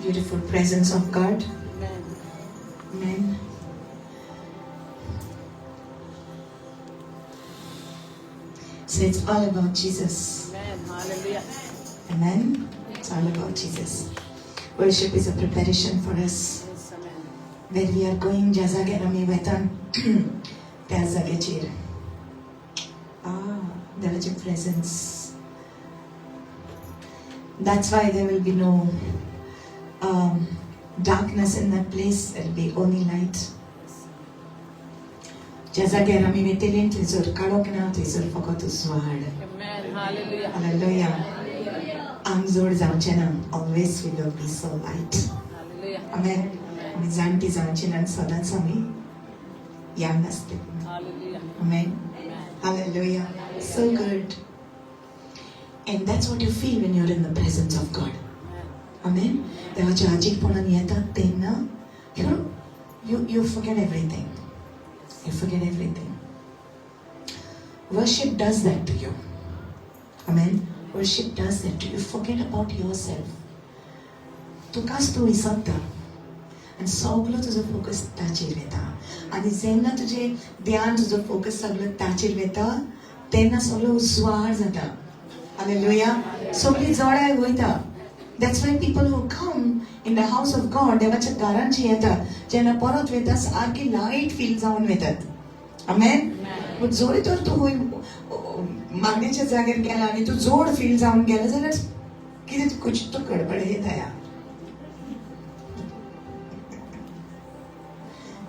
Beautiful presence of God. Amen. So it's all about Jesus. Amen. Hallelujah. Amen. It's all about Jesus. Worship is a preparation for us. Yes, amen. Where we are going, ज्या जाग्यार आमी वेता त्या जाग्याचेर देवाचें presence. That's why there will be no darkness in that place. There will be only light. ज्या जाग्यार आमी वेतली थंयसर काळोख ना, थंयसर फकत उजवाड. Amen. Hallelujah. Hallelujah. आंग जोड जावचें ना. Always we will be so light. Hallelujah. Amen. आमी जाणटी जावची ना आनी सदांच आमी यंग आसतली. Hallelujah. Amen. Amen. Hallelujah. So good. And that's what you feel when you're in the presence of God. Amen. Amen. देवाच्या आजीकपणान येतात तेन्ना you forget everything. You forget everything. Worship does that to you. Amen. Worship does that to you. Forget about yourself. तुकाच तूं विसरता आनी सगलो तुजो focus ताचेर वता. आनी जेन्ना तुजें ध्यान, तुजो फोकस सगलो ताचेर वता तेन्ना सगलो उजवाड जाता. हालेलुया. सगळी जडाय वयता. That's why people who come in the house of God, देवाच्या घरान जी येतात जेन्ना परत वयता सारकी लायट फील जावन वयतात. आमेन. बट जरी तर तूं खंय मागणेच्या जाग्यार गेला आनी तूं जोड फील जावन गेला जाल्यार कितें कुछ तो गडबड येता या.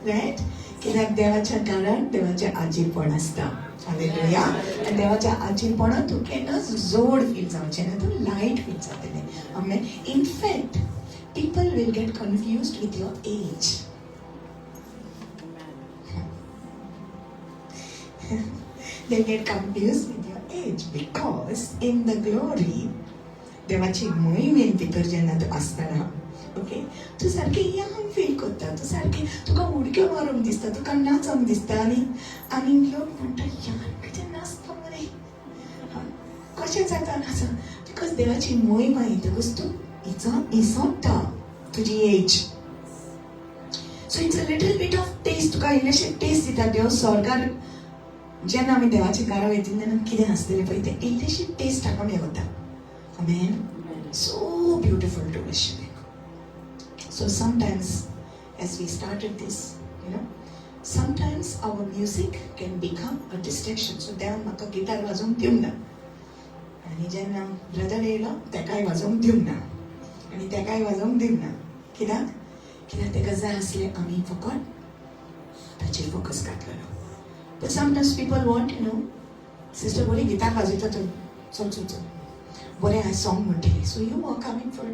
रायट? कित्याक देवाच्या घरान देवाचें आजीरपण आसता. हालेलुया. आनी देवाच्या आजीरपणान तूं केन्नाच जोड फील जावचें ना, तूं लायट फील जातलें. Amen. In fact people will get confused with your age. Amen. They get confused with your age because in the glory, देवाची मोहिमेन भितर जेन्ना तूं आसतना, ओके, तूं सारकें यंग फील करता. तूं सारकें तुका उडक्यो मारूंक दिसता, तुका नाचोंक दिसता. आनी आनी लोक म्हणटा, यार कितें नाचता मरे, कशें जाता नाचोंक? Because देवाची मोहिमा येतकूच तूं इसोडटा तुजी age. So it's a little bit of taste. तुका इल्लेशें टेस्ट दिता देव. स्वर्गार जेन्ना आमी देवाच्या घरा वयतली तेन्ना कितें आसतलें पळय तें इल्लेशी टेस्ट हांगा मेवता. Amen. So beautiful to worship. So sometimes as we started this, you know, sometimes our music can become a distraction. So देवान म्हाका गिटार वाजोवंक दिवंक ना, आनी जेन्ना ब्रदर येयलो तेकाय वाजोवंक दिवंक ना, आनी तेकाय वाजोवंक दिवंक ना. कित्याक? कित्याक तेका जाय आसलें आमी फकत ताचेर फोकस घातलेलो. But sometimes people want, you know, sister बरी गिटार वाजयता तूं, चल चल चल बरें हांवें सॉंग म्हणटली. So you are coming for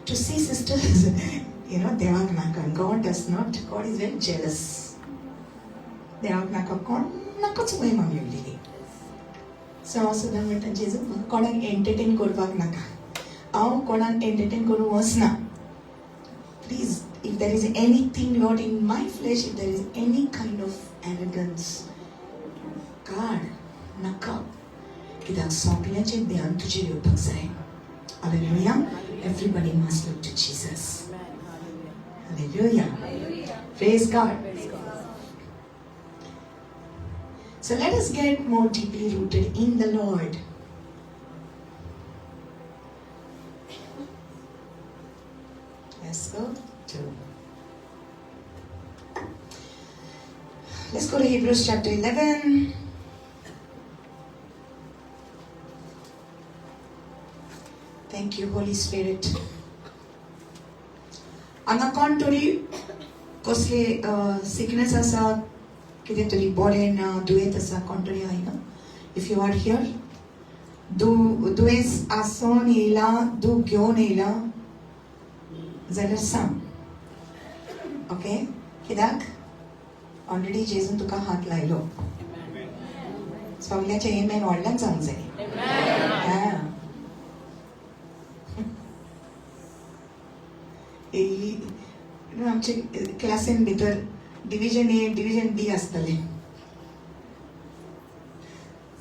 to see sisters, you know, देवाक नाका. God does not, God is very jealous. देवाक नाका कोणाकूच महिमा मेवलेली. सो हांव सदां म्हणटा, जेजू म्हाका कोणाक एंटरटेन करपाक नाका, हांव कोणाक एंटरटेन करूंक वचना. Please, if there is anything, Lord, in my flesh, if there is any kind of arrogance, काड नाका. कित्याक सगळ्याचें ध्यान तुजेर येवपाक जाय. Hallelujah. Everybody must look to Jesus. Amen. Hallelujah. Hallelujah. Praise God. Praise God. So let us get more deeply rooted in the Lord. Let's go to Let's go to Hebrews chapter 11. Thank you, Holy Spirit. हांगा कोण तरी कसले sickness आसा, कितें तरी बरें ना, दुयेंत आसा कोण तरी आयना? If you are here, दुयेंस आसोन येयला, दूख घेवन येयला जाल्यार सांग. ओके? कित्याक ऑलरेडी जेजून तुका हात लायलो. Amen. सगल्याचें एमेन व्हडल्यान जावंक जाय. Amen. हा. आमचे क्लासीन भितर डिविजन ए, डिविजन बी आसतलें.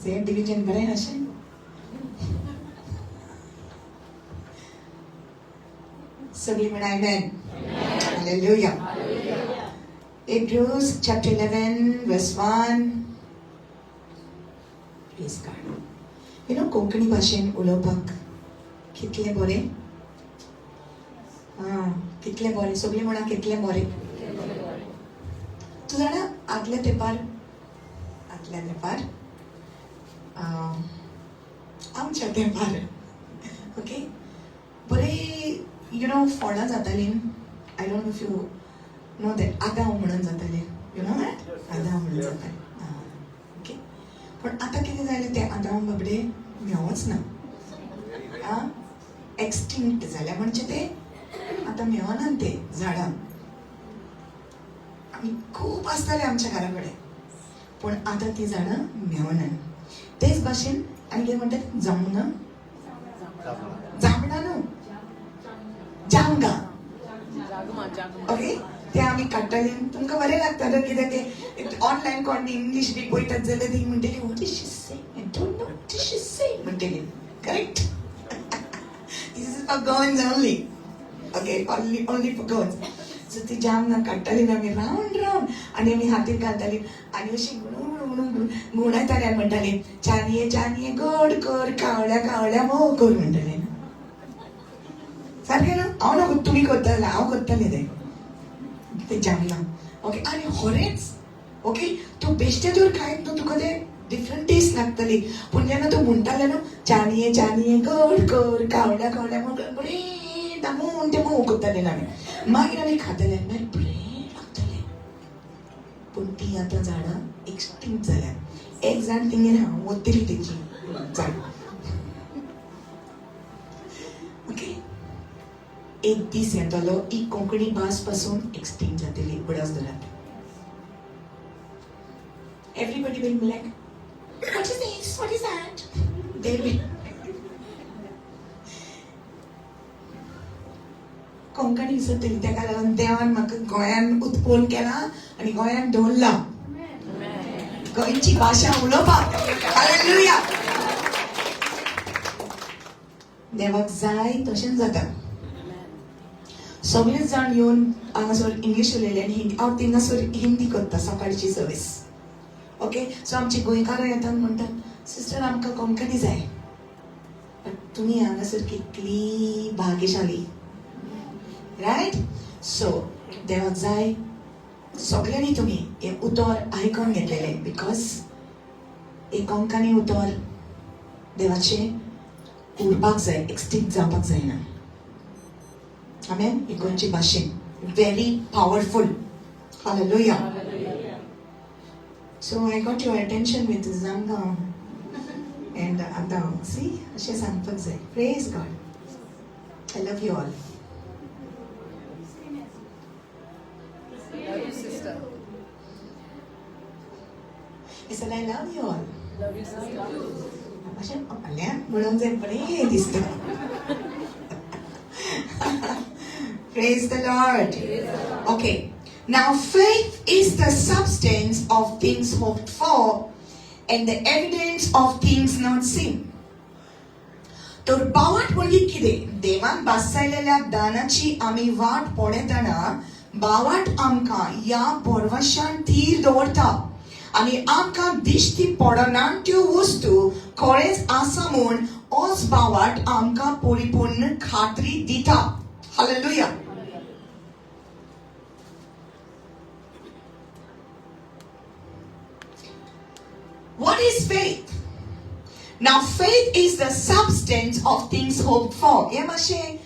से डिविजन बरें अशें. सगळीं म्हणा आमेन. Hallelujah. Hebrews chapter 11 verse 1. Praise God. You know, Konkani भाशेन उलोवपाक कितलें बरें. आं, कितलें बरें. सगळीं म्हणा कितलें बरें. तूं जाणा, आदल्या तेंपार आमच्या तेंपार, ओके, बरें you know फळां जातालीं. I don't know if you know that, आदाव म्हणून जातालें. You know that? आदाव म्हणून जातालें. आं, ओके. पूण आतां कितें जालें, तें आदाव बाबडे मेवच ना. आं, एक्सटिंक्ट जाल्या, म्हणजे ते आतां मेवना ते झाडां. आमी खूब आसताले आमच्या घरा कडेन, पूण आतां ती झाडां मेवना. तेच भाशेन आनी कितें म्हणटात, जामना, जामणां न्हू, जामगां. जागमा, जागमा. ओके, ते आमी काडटाले. तुमकां बरें लागतालें, कित्याक ते ऑनलायन कोण इंग्लीश बी पळयतात जाल्यार ती म्हणटली, "What is she saying? I don't know what is she saying," म्हणटली. Correct. This is for Goans only, okay? Only for Goans. So ती जामनां काडटाली आमी रावंड रावंड आनी आमी हातीर घालताली आनी अशी गुणू गुणू गुणू गुणयताली आनी म्हणटाली, "चानये चानये गोड कर, कावळ्या कावळ्या मोव कर," म्हणटाले. सारकें न्हू? हांव न्हू, तुमी करताले, हांव करतालें तें, ते जामनां. ओके, आनी खरेंच, ओके, तूं बेश्टें जर खायत न्हू, तुका तें डिफरंट टेस्ट लागतली. पूण जेन्ना तूं म्हणटालें न्हू, "चानये चानये गोड कर, कावळ्या कावळ्या मोव कर," बरें दामून तें मोव करताले आमी. मागीर आमी खाताले, मागीर बरें लागतालें. पूण ती आतां झाडां एक्सटिंक्ट जाल्या. एक झाड तिंगेर हांव वतली तेजी झाड. ओके, एक दीस येतलो, ही कोंकणी भास पासून एक्सटिंक्ट जातली. उगडास धरात. Everybody will be like, "What is this? What is that?" They will. Konkani विसरतली. तेका लागून देवान म्हाका गोंयान उत्पन्न केला आनी गोंयान दवरला गोंयची भाशा उलोवपाक. हालेलुया. देवाक जाय तशेंच जाता. सगळेच जाण येवन हांगासर इंग्लीश उलयले आनी हिंदी, हांव थिंगासर हिंदी करता सकाळची सर्वीस. ओके, सो आमची गोंयकारां येतात, म्हणटात, "सिस्टर, आमकां कोंकणी जाय." बट तुमी हांगासर कितली भाग्यशाली, रायट? सो देवाक जाय सगळ्यांनी तुमी हें उतर आयकून घेतलेलें, because एक कोंकणी उतर देवाचें उरपाक जाय, एक्सटिंक्ट जावपाक जायना. आमेन. ही गोंयची भाशेन very powerful. Hallelujah. So I got your attention with Jamgaon and आतां सी अशें सांगपाक जाय. Praise God. I love you all. Love you, sister. I said, "I love you all." Love you, sister. अशें फाल्यां म्हणूंक जाय, बरें दिसता. Praise the Lord. Okay. Now, faith is the substance of things hoped for and the evidence of things not seen. तर बावट म्हणजे कितें? देवान भासायलेल्या दानाची आमी वाट पळयतना बावट आमकां ह्या भरवशान थीर दवरता आनी आमकां दिश्टी पडना त्यो वस्तू खरेंच आसा म्हूण होच बावट आमकां परिपूर्ण खात्री दिता. Hallelujah. What is faith? Now, faith is the substance of things hoped for. हे मातशें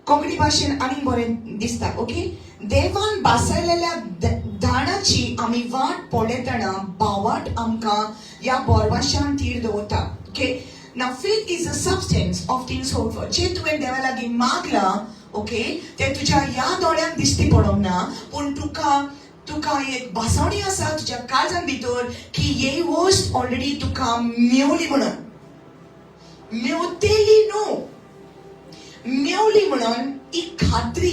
कोंकणी भाशेन आनीक बरें दिसता. ओके, देवान भासायलेल्या दानाची आमी वाट पळयतना बावट आमकां ह्या भरवशान थीर दवरता. Okay, now faith is a substance of things hoped for. जे तुवें देवा लागीं मागलां, ओके, तें तुज्या ह्या दोळ्यांक दिश्टी पडोंक ना, पूण तुका एक भासावणी आसा तुज्या काळजान भितर की ही वस्त ऑलरेडी तुका मेवली म्हणून, मेवतेली न्हू, मेवली म्हणून ही खात्री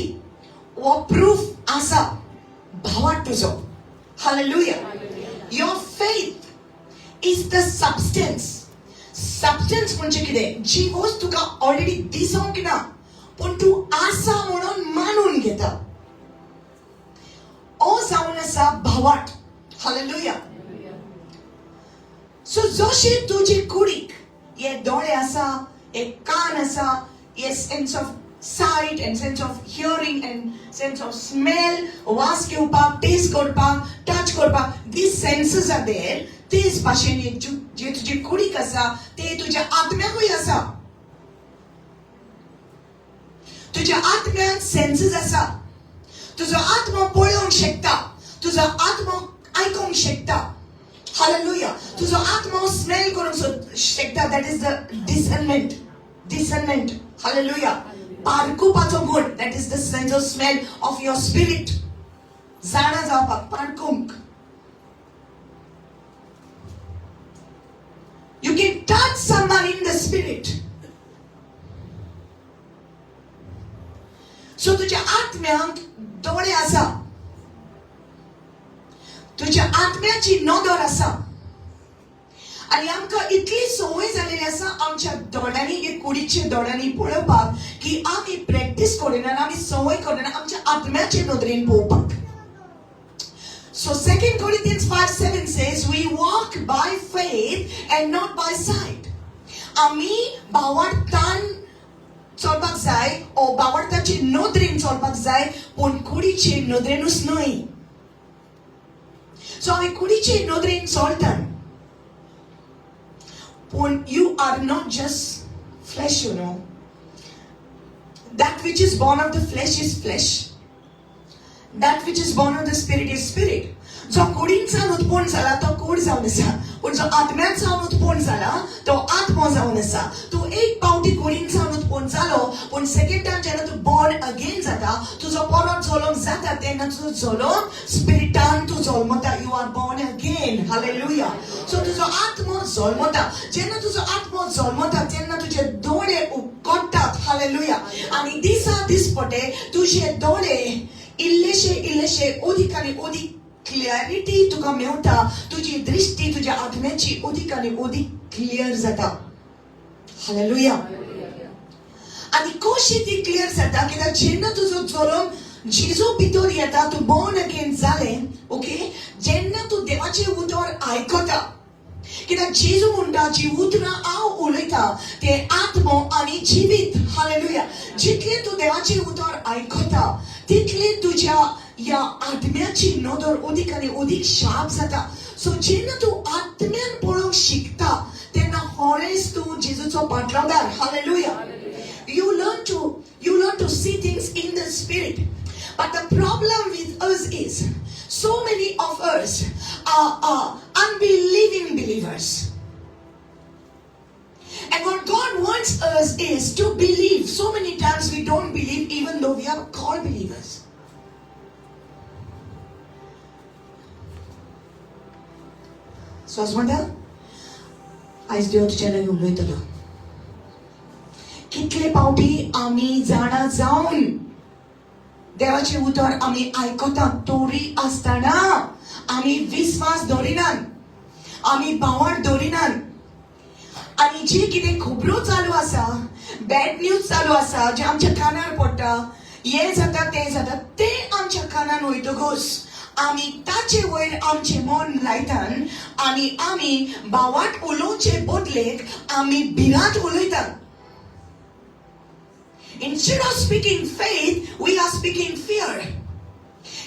हो प्रूफ आसा भावार्थ तुजो. Hallelujah. Your faith is the substance. Substance म्हणजे कितें? जी वस्त तुका ऑलरेडी दिसोंक ना. पूण तूं आसा म्हणून मानून घेता. ओ जावन आसा भावाट. हालेलुया. सो जशें तुजे कुडीक हे दोळे आसा, हे कान आसा, हे sense of sight and sense of hearing and sense of smell, वास घेवपाक, टेस्ट करपाक, टच करपाक, these senses are there. तेच भाशेन जे तुजे कुडीक आसा ते तुज्या आत्म्याकूय आसा. तुज्या आत्म्याक सेन्सीस आसा. तुजो आत्मो पळोवंक शकता, तुजो आत्मो आयकूंक शकता. हालेलुया. तुजो आत्मो स्मेल करूंक शकता. That is the discernment. Discernment. Hallelujah. पारखुपाचो गूण. That is the sense of smell of your spirit. जाणा जावपाक, पारखूंक. You can touch someone in the spirit. So तुझ्या आत्म्याक दोळे आसा, तुझ्या आत्म्याची नदर आसा. आनी आमकां इतली संवय जालेली आसा आमच्या दोळ्यांनी, हे कुडीच्या दोळ्यांनी पळोवपाक की आमी प्रॅक्टीस करिना, आमी संवय करिना आमच्या आत्म्याचे नदरेन पळोवपाक. So 2 Corinthians 5:7 says, we walk by faith and not by sight. आमी भावार्थान चलपाक जाय ओ भावार्थाचे नदरेन चलपाक जाय, पूण कुडीचे नदरेनूच न्हय. सो आमी कुडीचे नदरेन चलतात, पूण you are not just flesh, you know. That which is born of the flesh is flesh. That which is born of the spirit is spirit. जो कुडींचान उत्पन्न जाला तो कूड जावन आसा, पूण जो आत्म्यान जावन उत्पन्न जाला तो आत्मो जावन आसा. तूं एक पावटी कुडींचान उत्पन्न जालो, पूण सेकंड टायम जेन्ना तूं बॉर्न अगेन जाता, तुजो परत जल्म जाता, तेन्ना तुजो जल्म स्पिरिटान तूं जल्मता. You are born again. Hallelujah. So तुजो आत्मो जल्मता. जेन्ना तुजो आत्मो जल्मता तेन्ना तुजे दोळे उक्कटात. हालेलुया. आनी दिसा दिसपटे तुजे दोळे इल्लेशे इल्लेशे अदीक आनी अदीक क्लियरिटी तुका मेवता. तुजी दृश्टी तुज्या आत्म्याची अदीक आनी अदीक क्लियर जाता. हालेलुया. आनी कशी ती क्लियर जाता? कित्याक जेन्ना तुजो जल्म जेजू भितर येता, तूं बॉर्न अगेन जालें, ओके, जेन्ना तूं देवाचें उतर आयकता, कित्याक जेजू म्हणटा जी उतरां हांव उलयता ते आत्मो आनी जिवीत. हालेलुया. जितलें तूं देवाचें उतर आयकता तितलें तुज्या ह्या आत्म्याची नदर अदीक आनी अदीक शार्प जाता. सो जेन्ना तूं आत्म्यान पळोवंक शिकता तेन्ना खरेंच तूं जेजूचो पाटलावदार. Hallelujah. You learn to see things in the spirit. But the problem with us is so many of us are unbelieving believers. And what God wants us is to believe. So many times we don't believe even though we are called believers. सोजमता आयज देव तुज्या लागीं उलयतलो. कितले पावटी आमी जाणा जावन देवाचें उतर आमी आयकता, तरी आसतना आमी विस्वास दवरिनात, आमी भावार्थ दवरिनात. आनी जी कितें खबरो चालू आसा, बॅड न्यूज चालू आसा, जे आमच्या कानार पडटा, हें जाता तें जाता, तें आमच्या कानान वयतकूच आमी ताचे वयर आमचें मन लायतात आनी आमी भावार्थ उलोवचे बदलेक आमी भिरांत उलयतात. Instead of speaking faith, we are speaking fear.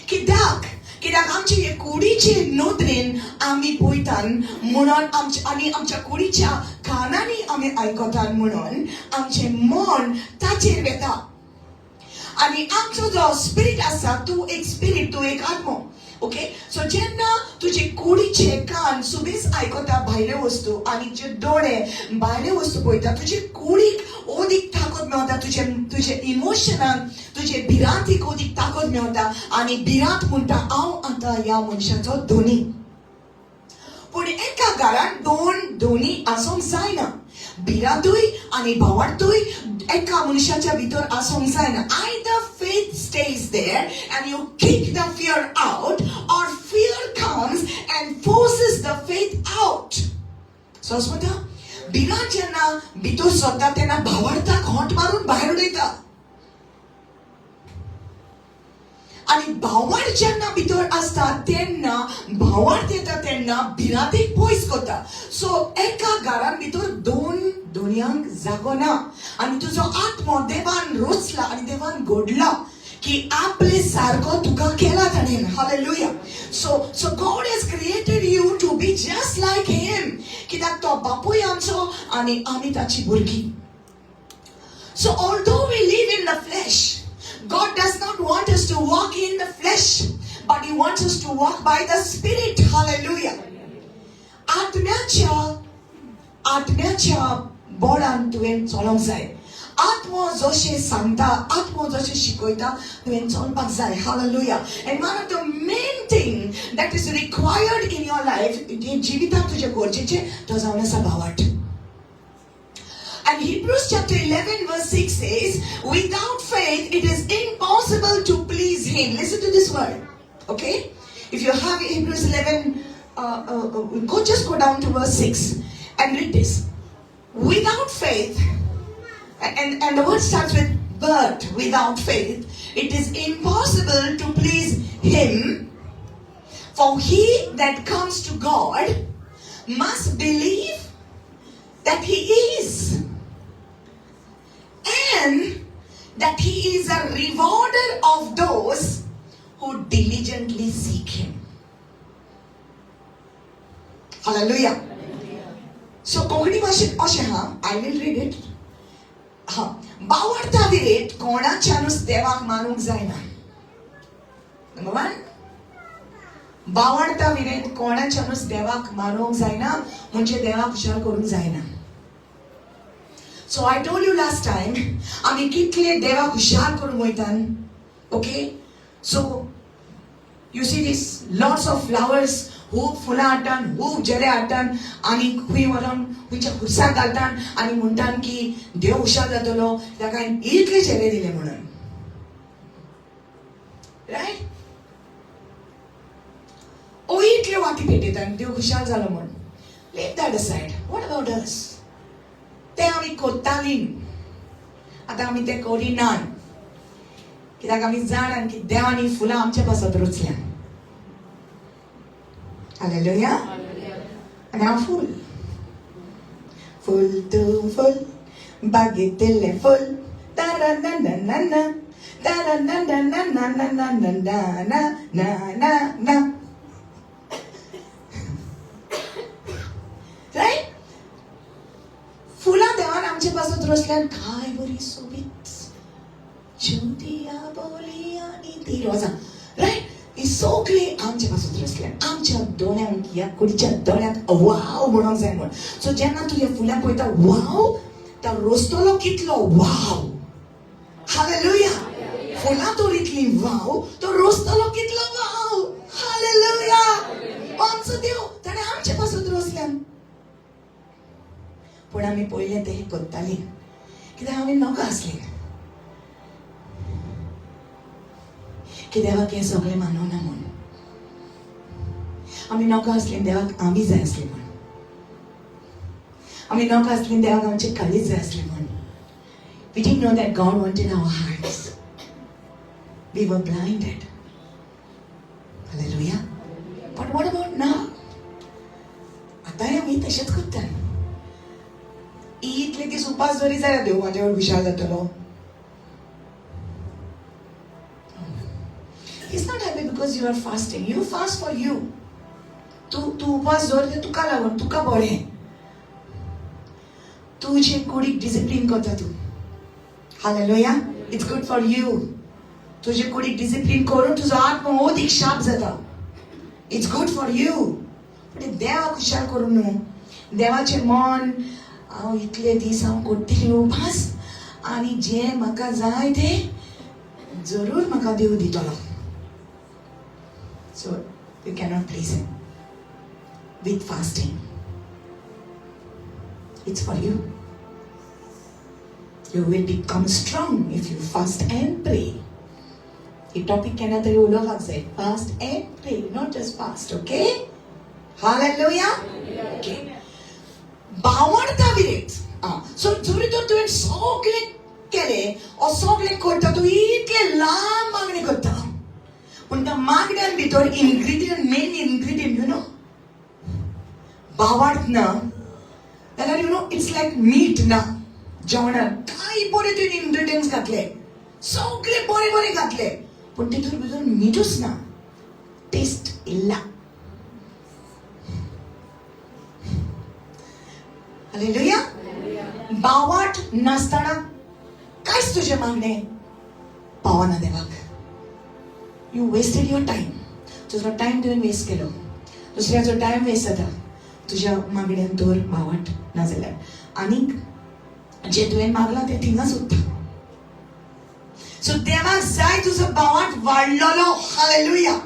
कित्याक? कित्याक आमचे हे कुडीचे नदरेन आमी पळयतात म्हणून आमचे आनी आमच्या कुडीच्या कानांनी आमी आयकतात म्हणून आमचें मन ताचेर वेता. आनी आमचो जो स्पिरीट आसा, तूं एक स्पिरीट, तूं एक आत्मो, ओके. सो जेन्ना तुजे कुडीचे कान सुबेज आयकता भायले वस्तू आनी जे दोळे भायले वस्तू पळयता, तुजे कुडीक अदीक ताकद मेवता, तुजे तुजे इमोशनाक, तुजे भिरांतीक अदीक ताकद मेवता. आनी भिरांत म्हणटा हांव आतां ह्या मनशाचो धनी. पूण एका घरान दोन धनी आसूंक जायना. भिरांतूय आनी भावार्थूय एका मनशाच्या भितर आसूंक जायना. Either faith stays there and you kick the fear out, or fear comes and forces the faith out. समजता? भिरांत जेन्ना भितर सरता तेन्ना भावार्थाक खोंट मारून भायर उडयता. आनी भावार्थ जेन्ना भितर आसता तेन्ना भावार्थ येता तेन्ना भिरांतेक पयस करता. सो एका घरान भितर दोन दोनयांक जागो ना. आनी तुजो आत्मो देवान रोचला आनी देवान घडला की आपले सारको तुका केला ताणें. Hallelujah. So God has created you to be just like him, कित्याक तो बापूय आमचो आनी आमी ताची भुरगीं. So although we live in the flesh, God does not want us to walk in the flesh, but He wants us to walk by the Spirit. Hallelujah. आत्म्याच्या आत्म्याच्या बोळान तुवें चलोंक जाय. आत्मो जशें सांगता, आत्मो जशें शिकयता, तुवें चलपाक जाय. Hallelujah. And one of the main thing that is required in your life, जिवितांत तुजें गरजेचें, तो जावन आसा भावार्थ. And Hebrews chapter 11 verse 6 says, without faith it is impossible to please him. Listen to this word. Okay? If you have Hebrews 11, go just go down to verse 6 and read this. Without faith, and the word starts with but, without faith, it is impossible to please him. For he that comes to God must believe that he is, and that he is a rewarder of those who diligently seek him. Hallelujah. So Konkani भाशेत अशें हा, I will read it. हा, बावडता विरेत कोणाच्यानूच देवाक मानूंक जायना. Number one, बावडता विरेत कोणाच्यानूच देवाक मानूंक जायना, म्हणजे देवाक खुशाल करूंक जायना. So I told you last time, आमी कितले देवाक हुशार करूंक वयतान. Okay, so you see this lots of flowers, खूब फुलां हाडटान, खूब झेले हाडटान आनी खंय व्हरोन खंयच्या खुर्साक घालतान आनी म्हणटान की देव हुशार जातलो, ताका हांवें इतले झेले दिले म्हणून, रायट? ओ इतल्यो वाती पेटयता, देव खुशाल जालो म्हूण. Leave that aside. What about us? ते आमी कोत्ताली, आतां आमी ते करिनात, कित्याक आमी जाणात की देवान ही फुलां आमच्या पासत रोचल्या. हालेलुया. आनी हांव फूल फूल, तूं फूल, बागेंतलें फूल, तारा ना ना ना ना तारा ना ना ना ना ना ना ना ना ना ना ना, रायट? फुलां देवान आमचे पासत रोसल्यान, काय बरी सोबीत शेंवतिया बोली आनी ती रोजां, रायट? ही सगळी आमचे पासत रोसल्यान, आमच्या दोळ्यांक, ह्या कुडीच्या दोळ्यांक वाव म्हणूंक जाय म्हूण. सो जेन्ना तूं ह्या फुलां पळयता, वाव, तो रोसतलो कितलो वाव. हालेलुया. फुलां तर इतली वाव, तो रोसतलो कितलो वाव. हालेलुया. आमचो देव, ताणें आमचे पासत रोसल्यान. पूण आमी पयलें तें करतालीं, कित्याक आमी नका आसलीं की देवाक हें सगळें मानवना म्हूण. आमी नका आसलीं देवाक आमी जाय आसली म्हूण. आमी नका आसलीं देवाक आमचे काळीज जाय आसलें म्हूण. We didn't know that God wanted our hearts. We were blinded. Hallelujah. But what about now? आतांय आमी तशेंच करता. इतले दीस उपास जरी जाल्यार देव म्हाज्यावर खुशाल जातलो. He's not happy because you are fasting. You fast for you. तूं तूं उपास दवर ते तुका लागून, तुका बरें. तुजे कुडीक डिसिप्लीन करता तूं. Hallelujah. It's good for you. तुजे कुडीक डिसिप्लीन करून तुजो आत्मो अदीक शार्प जाता. It's good for you. पूण देवाक खुशाल करूं न्हू. देवाचें मन, हांव इतले दीस हांव करतली उपास आनी जें म्हाका जाय तें जरूर म्हाका देव दितलो. So you cannot please him with fasting. It's for you. You will become strong if you fast and pray. Hey topic केन्ना तरी उलोवपाक जाय. Fast and pray, not just fast, okay? Hallelujah. Okay. बावडता विरेत. सो जरी तर तुवें सगळें केलें ओ सगळें करता, तूं इतलें लांब मागणी करता. पूण त्या मागण्यान भितर ingredient, main ingredient, you know, बावार्थ ना जाल्यार, you know, it's like मीठ ना जेवणान. कांय बरे तुवें इनग्रेडियंट्स घातले, सगळे बरे बरे घातले, पूण तितून भितर मिठूच ना, टेस्ट इल्ला. हालेलुया. बावाट नासतना कांयच तुजें मागणें पावना देवाक. You wasted your time. तुजो टायम तुवें वेस्ट केलो, दुसऱ्याचो टायम वेस्ट जाता तुज्या मागण्यान तर बावाट ना जाल्यार. आनीक जें तुवें मागलां तें थिंगाच उरता. सो देवाक जाय तुजो बावाट वाडलेलो. हालेलुया.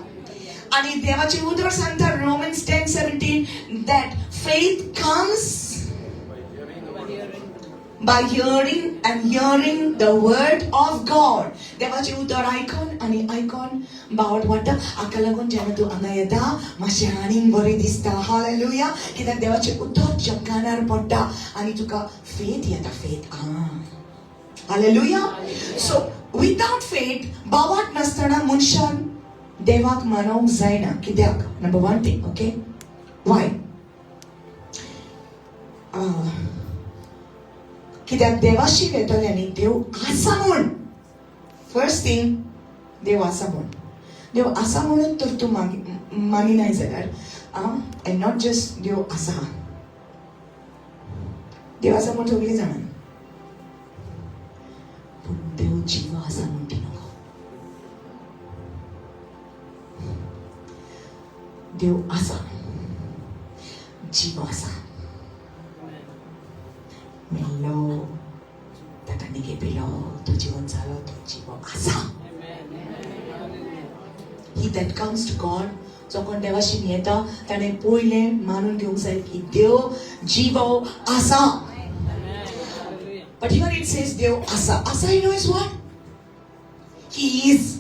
आनी देवाचें उतर सांगता, Romans 10:17, that faith comes by hearing and hearing the word of God. देवाचें उतर आयकोन आनी आयकोन बावट वाडटा. हाका लागून जेन्ना तूं हांगा येता, मातशें आनीक बरें दिसता. हालेलुया. कित्याक देवाचें उतर तुज्या कानार पडटा आनी तुका फेथ येता. फेथ आं. हालेलुया. सो विदाउट फेथ, बावाट नासतना मनशान देवाक मानोवंक जायना. कित्याक? Number one thing, okay, why? कित्याक देवाशी येतले देव आसा म्हूण. फर्स्ट थिंग, देव आसा म्हूण. देव आसा म्हणून तर तूं मानिनाय जाल्यार, एंड not just देव आसा, देव आसा म्हूण सगळीं जाणां, पूण देव जीव आसा म्हूण ती नको. देव आसा, जीव आसा. मेल्लो ताका निगे पिलो, तो जिवन जालो, तो जीव आसा. He that comes to God, जो कोण देवाशीन येता, ताणें पयलें मानून घेवंक जाय की देव जीव आसा. But here it says देव आसा. आसा, you know, is what? He is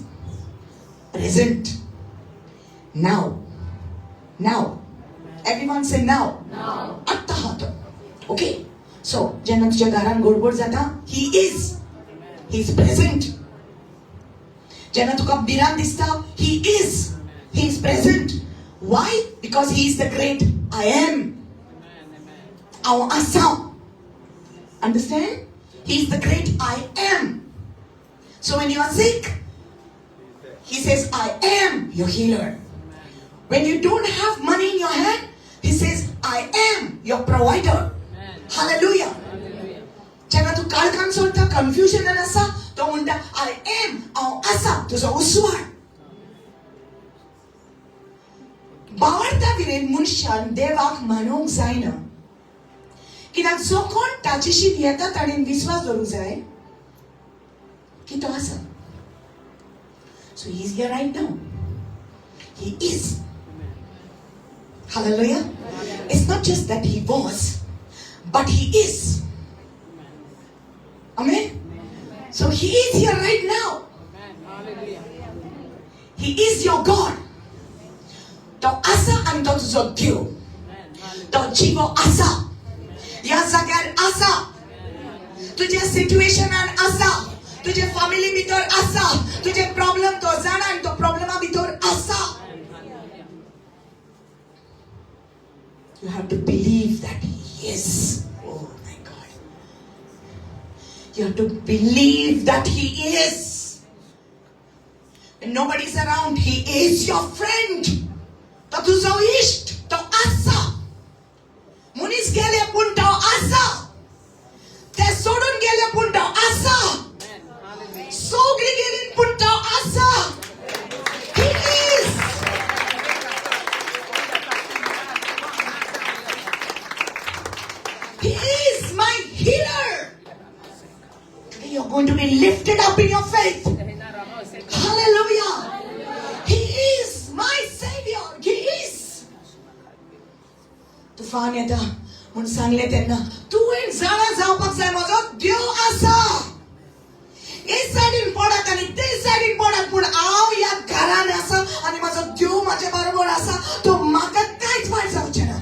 present. Now. Now. Everyone say now. आत्ता हा तो. Okay? So, जेन्ना तुज्या घरान गडबड जाता, he is. He is present. जेन्ना तुका भिरांत दिसता, he is. He is present. Why? Because he is the great I am. हांव आसा. Understand? He is the great I am. So when you are sick, he says, "I am your healer." When you don't have money in your hand, he says, "I am your provider." Hallelujah. जेन्ना तूं काळखान चलता, कन्फ्युजनान आसा, तो म्हणटा, "I am", हांव आसा तुजो उजवाड. बावडता विरेन मनशान देवाक मानूंक जायना, कित्याक जो कोण ताचेशी येता, ताणें विस्वास दवरूंक जाय की तो आसा. So he is here right now. He is. Hallelujah. It's not just that he was, but he is. Amen. So he is here right now. He is your God. तो आसा आनी तो तुजो देव, तो जिवो आसा, ह्या जाग्यार आसा, तुज्या सिट्युएशनान आसा, तुजे फॅमिली भितर आसा, तुजे प्रॉब्लम तो जाणा आनी तो प्रॉब्लमा भितर आसा. You have to believe that he is. Oh my God. You have to believe that he is. When nobody's around, he is your friend. तो तुजो इश्ट, तो आसा. मनीस गेले पूण तो आसा. ते सोडून गेले पूण तो आसा. सगळी गेली पूण तो आसा. He is. He is my healer. Today you're going to be lifted up in your faith. Hallelujah. He is my savior. He is. तुफान येता म्हूण सांगले तेन्ना, तुवें जाणा जावपाक जाय, म्हजो देव आसा. हे सायडीन पडत आनी ते सायडीन पडत, पूण हांव ह्या घरान आसा आनी म्हजो देव म्हाज्या बरोबर आसा. तो म्हाका कांयच वायट जावचें ना.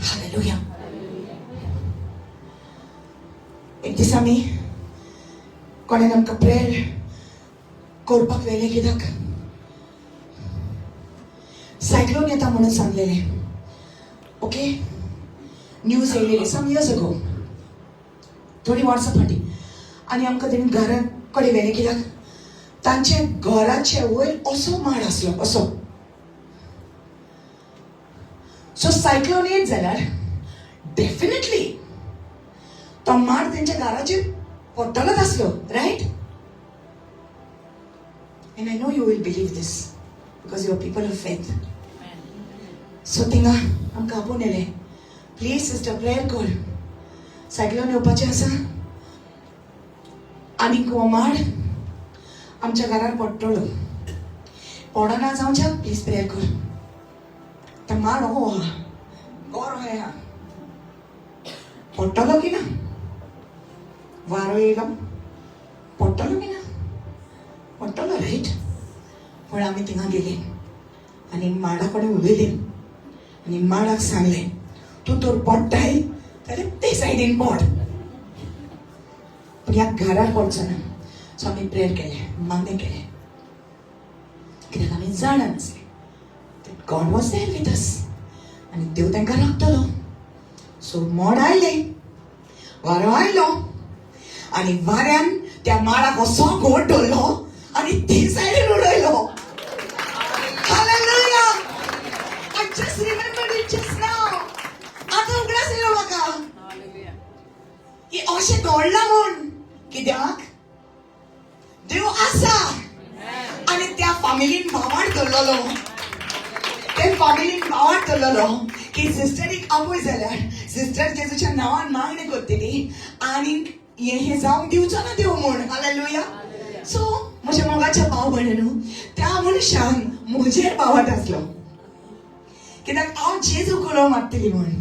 Hallelujah. एक दिसा आमी कोणें आमकां प्रेयर करपाक व्हेलें कित्याक सायक्लोन येता म्हणून सांगलेलें. ओके, न्यूज येयलेली सम इयर्स अगो, थोडी वर्सां फाटीं. आनी आमकां तेणी घरा कडेन व्हेलें कित्याक तांच्या घराचे वयर असो माड आसलो असो. सो सायक्लोन येत जाल्यार डेफिनेटली तो माड तेंच्या घराचेर पडटलोच आसलो, right? And I know you will believe this because you are people of faith. So थिंगा आमकां आपोवन येयलें, प्लीज सिस्टर प्रेयर कर, सायक्लोन येवपाचें आसा आनीक हो माड आमच्या घरार पडटलो, पडना जावच्याक प्लीज प्रेयर कर. तो माड हो आहा, गोरो आहा, पडटलो की ना? वारो येयलो, पडटलो की ना? पडटलो, रायट? पूण आमी थिंगा गेली आनी माडा कडेन उलयली आनी माडाक सांगलें, तूं तर पडटाय जाल्यार ते सायडीन पड, पूण ह्या घरार पडचो ना. सो आमी प्रेयर केलें, मागणें केलें, कित्याक आमी जाणा आसले God was there with us आनी देव तांकां राखतलो. सो मोड आयलें, वारो आयलो आनी वाऱ्यान त्या माडाक असो घोट धरलो आनी ते सायडीन उडयलो. Hallelujah! I just remembered it just now. आतां उगडास येयलो म्हाका Hallelujah. की अशें घडलां म्हूण, कित्याक देव आसा. आनी त्या फामिलीन भावार्थ धरलेलो, ते फामिलीन भावार्थ धरलेलो की सिस्टरीक आपय जाल्यार सिस्टर जेजूच्या नांवान मागणी करतली आनी हें हें जावंक दिवचो ना देव म्हूण. हालेलुया! सो म्हज्या मोगाच्या भाव भयणीनो, त्या मनशान म्हजेर भावार्थ आसलो कित्याक हांव जेजू उलो मारतली म्हूण.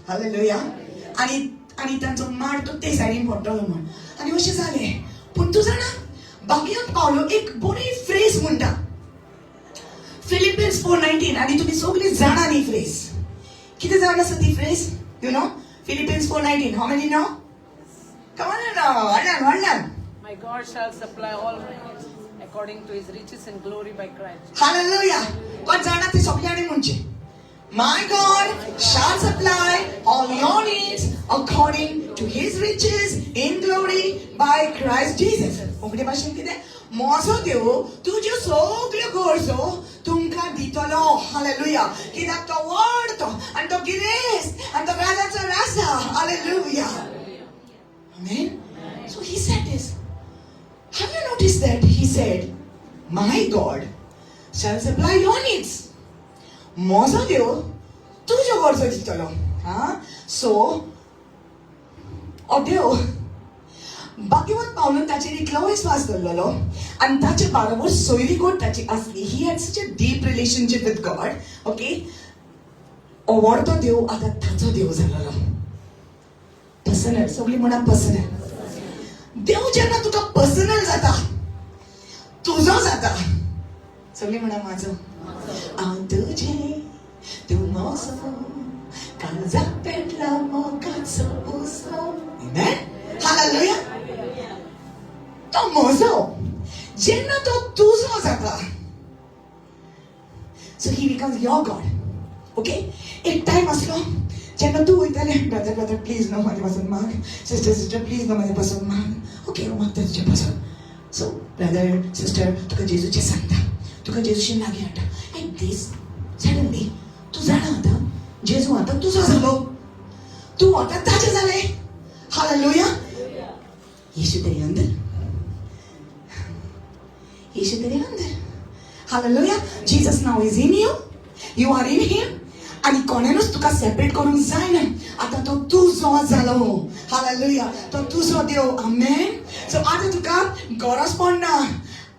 हालेलुया! आनी आनी तांचो माड तो ते सायडीन पडटलो म्हूण. आनी अशें जालें. पूण तूं जाणा, भाग्यवंत पावलो एक बरी फ्रेज म्हणटा, फिलिपियन्स 4:19. आनी तुमी सगळीं जाणा ती फ्रेज कितें जावन आसा ती phrase. You know Philippians 4:19? How many know? Come on, व्हडल्यान व्हडल्यान. My God shall supply all my needs according to his riches and glory by Christ Jesus. Hallelujah. कोण जाणा ते सगळ्यांनी म्हणचे, My God shall supply all your needs according to his riches in glory by Christ Jesus. Konkani भाशेन कितें? म्हजो देव तुज्यो सगल्यो गरजो तुमकां दितलो. हालेलुया! कित्याक तो व्हड तो आनी तो गिरेस्त आनी तो राजाचो राजा. Hallelujah. Amen. So he said this. Have you noticed that he said, My God shall supply your needs? म्हजो देव तुज्यो गरजो दितलो. हा, सो हो देव भाग्यवंत पावलून ताचेर इतलो विस्वास दवरलेलो आनी ताचे बाराबर सोयरीगत ताची आसली. He had such a deep relationship with God, okay? व्हडतो देव आतां ताचो देव जालेलो, पर्सनल. सगळीं म्हणा, पर्सनल. देव जेन्ना तुका पर्सनल जाता, तुजो जाता. सगळीं म्हणा, म्हाजो. हांव तुजें, तूं म्हजो, काळजाक पेटला मोगाचो उजो. Amen? Hallelujah. तो म्हजो जेन्ना तो तुजो जाता, so he becomes your God, okay? एक टायम आसलो जेन्ना तूं वयतालें, ब्रदर ब्रदर प्लीज न्हू म्हाजे पासून माग, सिस्टर सिस्टर प्लीज न्हू म्हाजे पासून माग. ओके, हांव मागता तुजे पासून. सो ब्रदर सिस्टर तुका जेजूचें सांगता, तुका जेजूशी लागीं हाडटा. एंड these suddenly तूं जाणा, आतां जेजू आतां तुजो जालो, तूं आतां ताजें जालें. हालेलुया! यीशु तेरे अंदर, यीशु तेरे अंदर. Hallelujah. Jesus now is in you, you are in him. आणि कोणेनूच तुका सेपरेट करूंक जायना. आतां तो तुजो जालो. हालेलुया! तो तुजो देव. आमेन. सो आतां तुका गरज पडना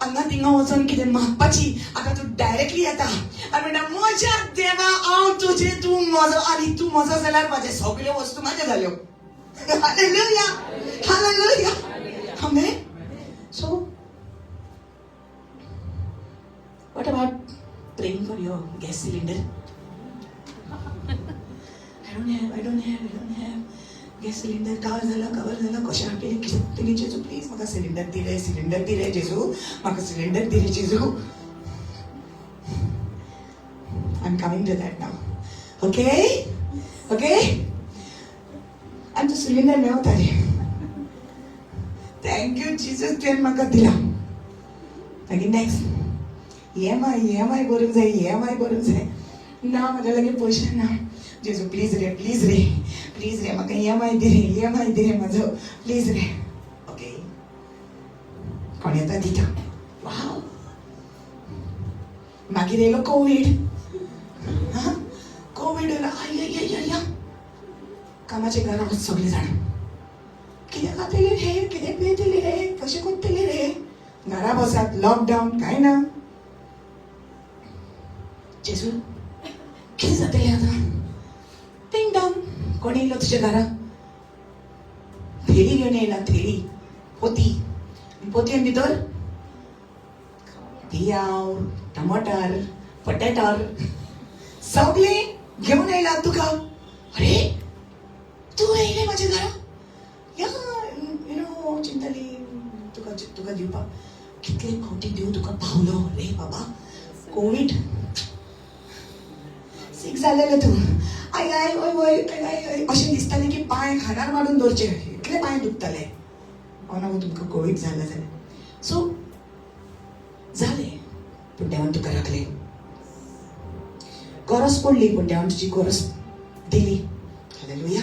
हांगा थिंगा वचोन कितें मागपाची. आतां तूं डायरेक्टली येता आनी म्हणटा, म्हज्या देवा, हांव तुजें, तूं म्हजो. आनी तूं म्हजो जाल्यार म्हाजे सगल्यो वस्तू म्हाज्यो जाल्यो. Hallelujah. Hallelujah. Amen. So what about praying for your gas cylinder? I don't have, I don't have, I don't have. Gas cylinder काबार जाला, काबार जाला, कशें हाडटलें, कितें करतलीं? जेजू प्लीज म्हाका सिलिंडर दी रे, सिलिंडर दी रे जेजू, म्हाका सिलिंडर दी रे जेजू. I am coming to that now. Okay, okay. आनी तो सिलिंडर मेवता रे. Thank you Jesus, तुवें म्हाका दिला. मागीर नेक्स्ट EMI, EMI भरूंक जाय, EMI भरूंक जाय. ना, म्हाज्या लागीं पयशे ना. जेजू प्लीज रे, प्लीज रे, प्लीज रे, म्हाका EMI दी रे, EMI दी रे म्हाजो, प्लीज रे. ओके, कोण येता दिता. वाव. मागीर येयलो कोवीड. हा, कोवीड येयलो. I I I I, कामाचे घरा वच सगळे जाण. कितें खातली रे, कितें पियेतली रे, कशें करतली रे? घरा बसात, लॉकडावन, काय ना. जेजू, कितें जातलें आतां? टिंग डॉंग, कोण येयलो तुज्या घरा? थेली घेवन येयला, थेली, पोती. पोतयेन भितर पियाव, टमाटर, पटेटर सगळें घेवन येयला तुका. अरे, तूं येयलें म्हाज्या घरा? या, you know, चिंतली तुका तुका दिवपाक. कितले फावटी देव तुका पावलो रे बाबा. कोवीड सीक जालेलें तूं. I I वय वय, I I I, अशें दिसतालें की पांय खानार मारून दवरचे, इतले पांय दुखताले. हांव ना, तुमकां कोवीड जाला जाल्यार सो जालें, पूण देवान तुका राखलें. गरज पडली, पूण देवान तुजी गरज दिली. हालेलुया.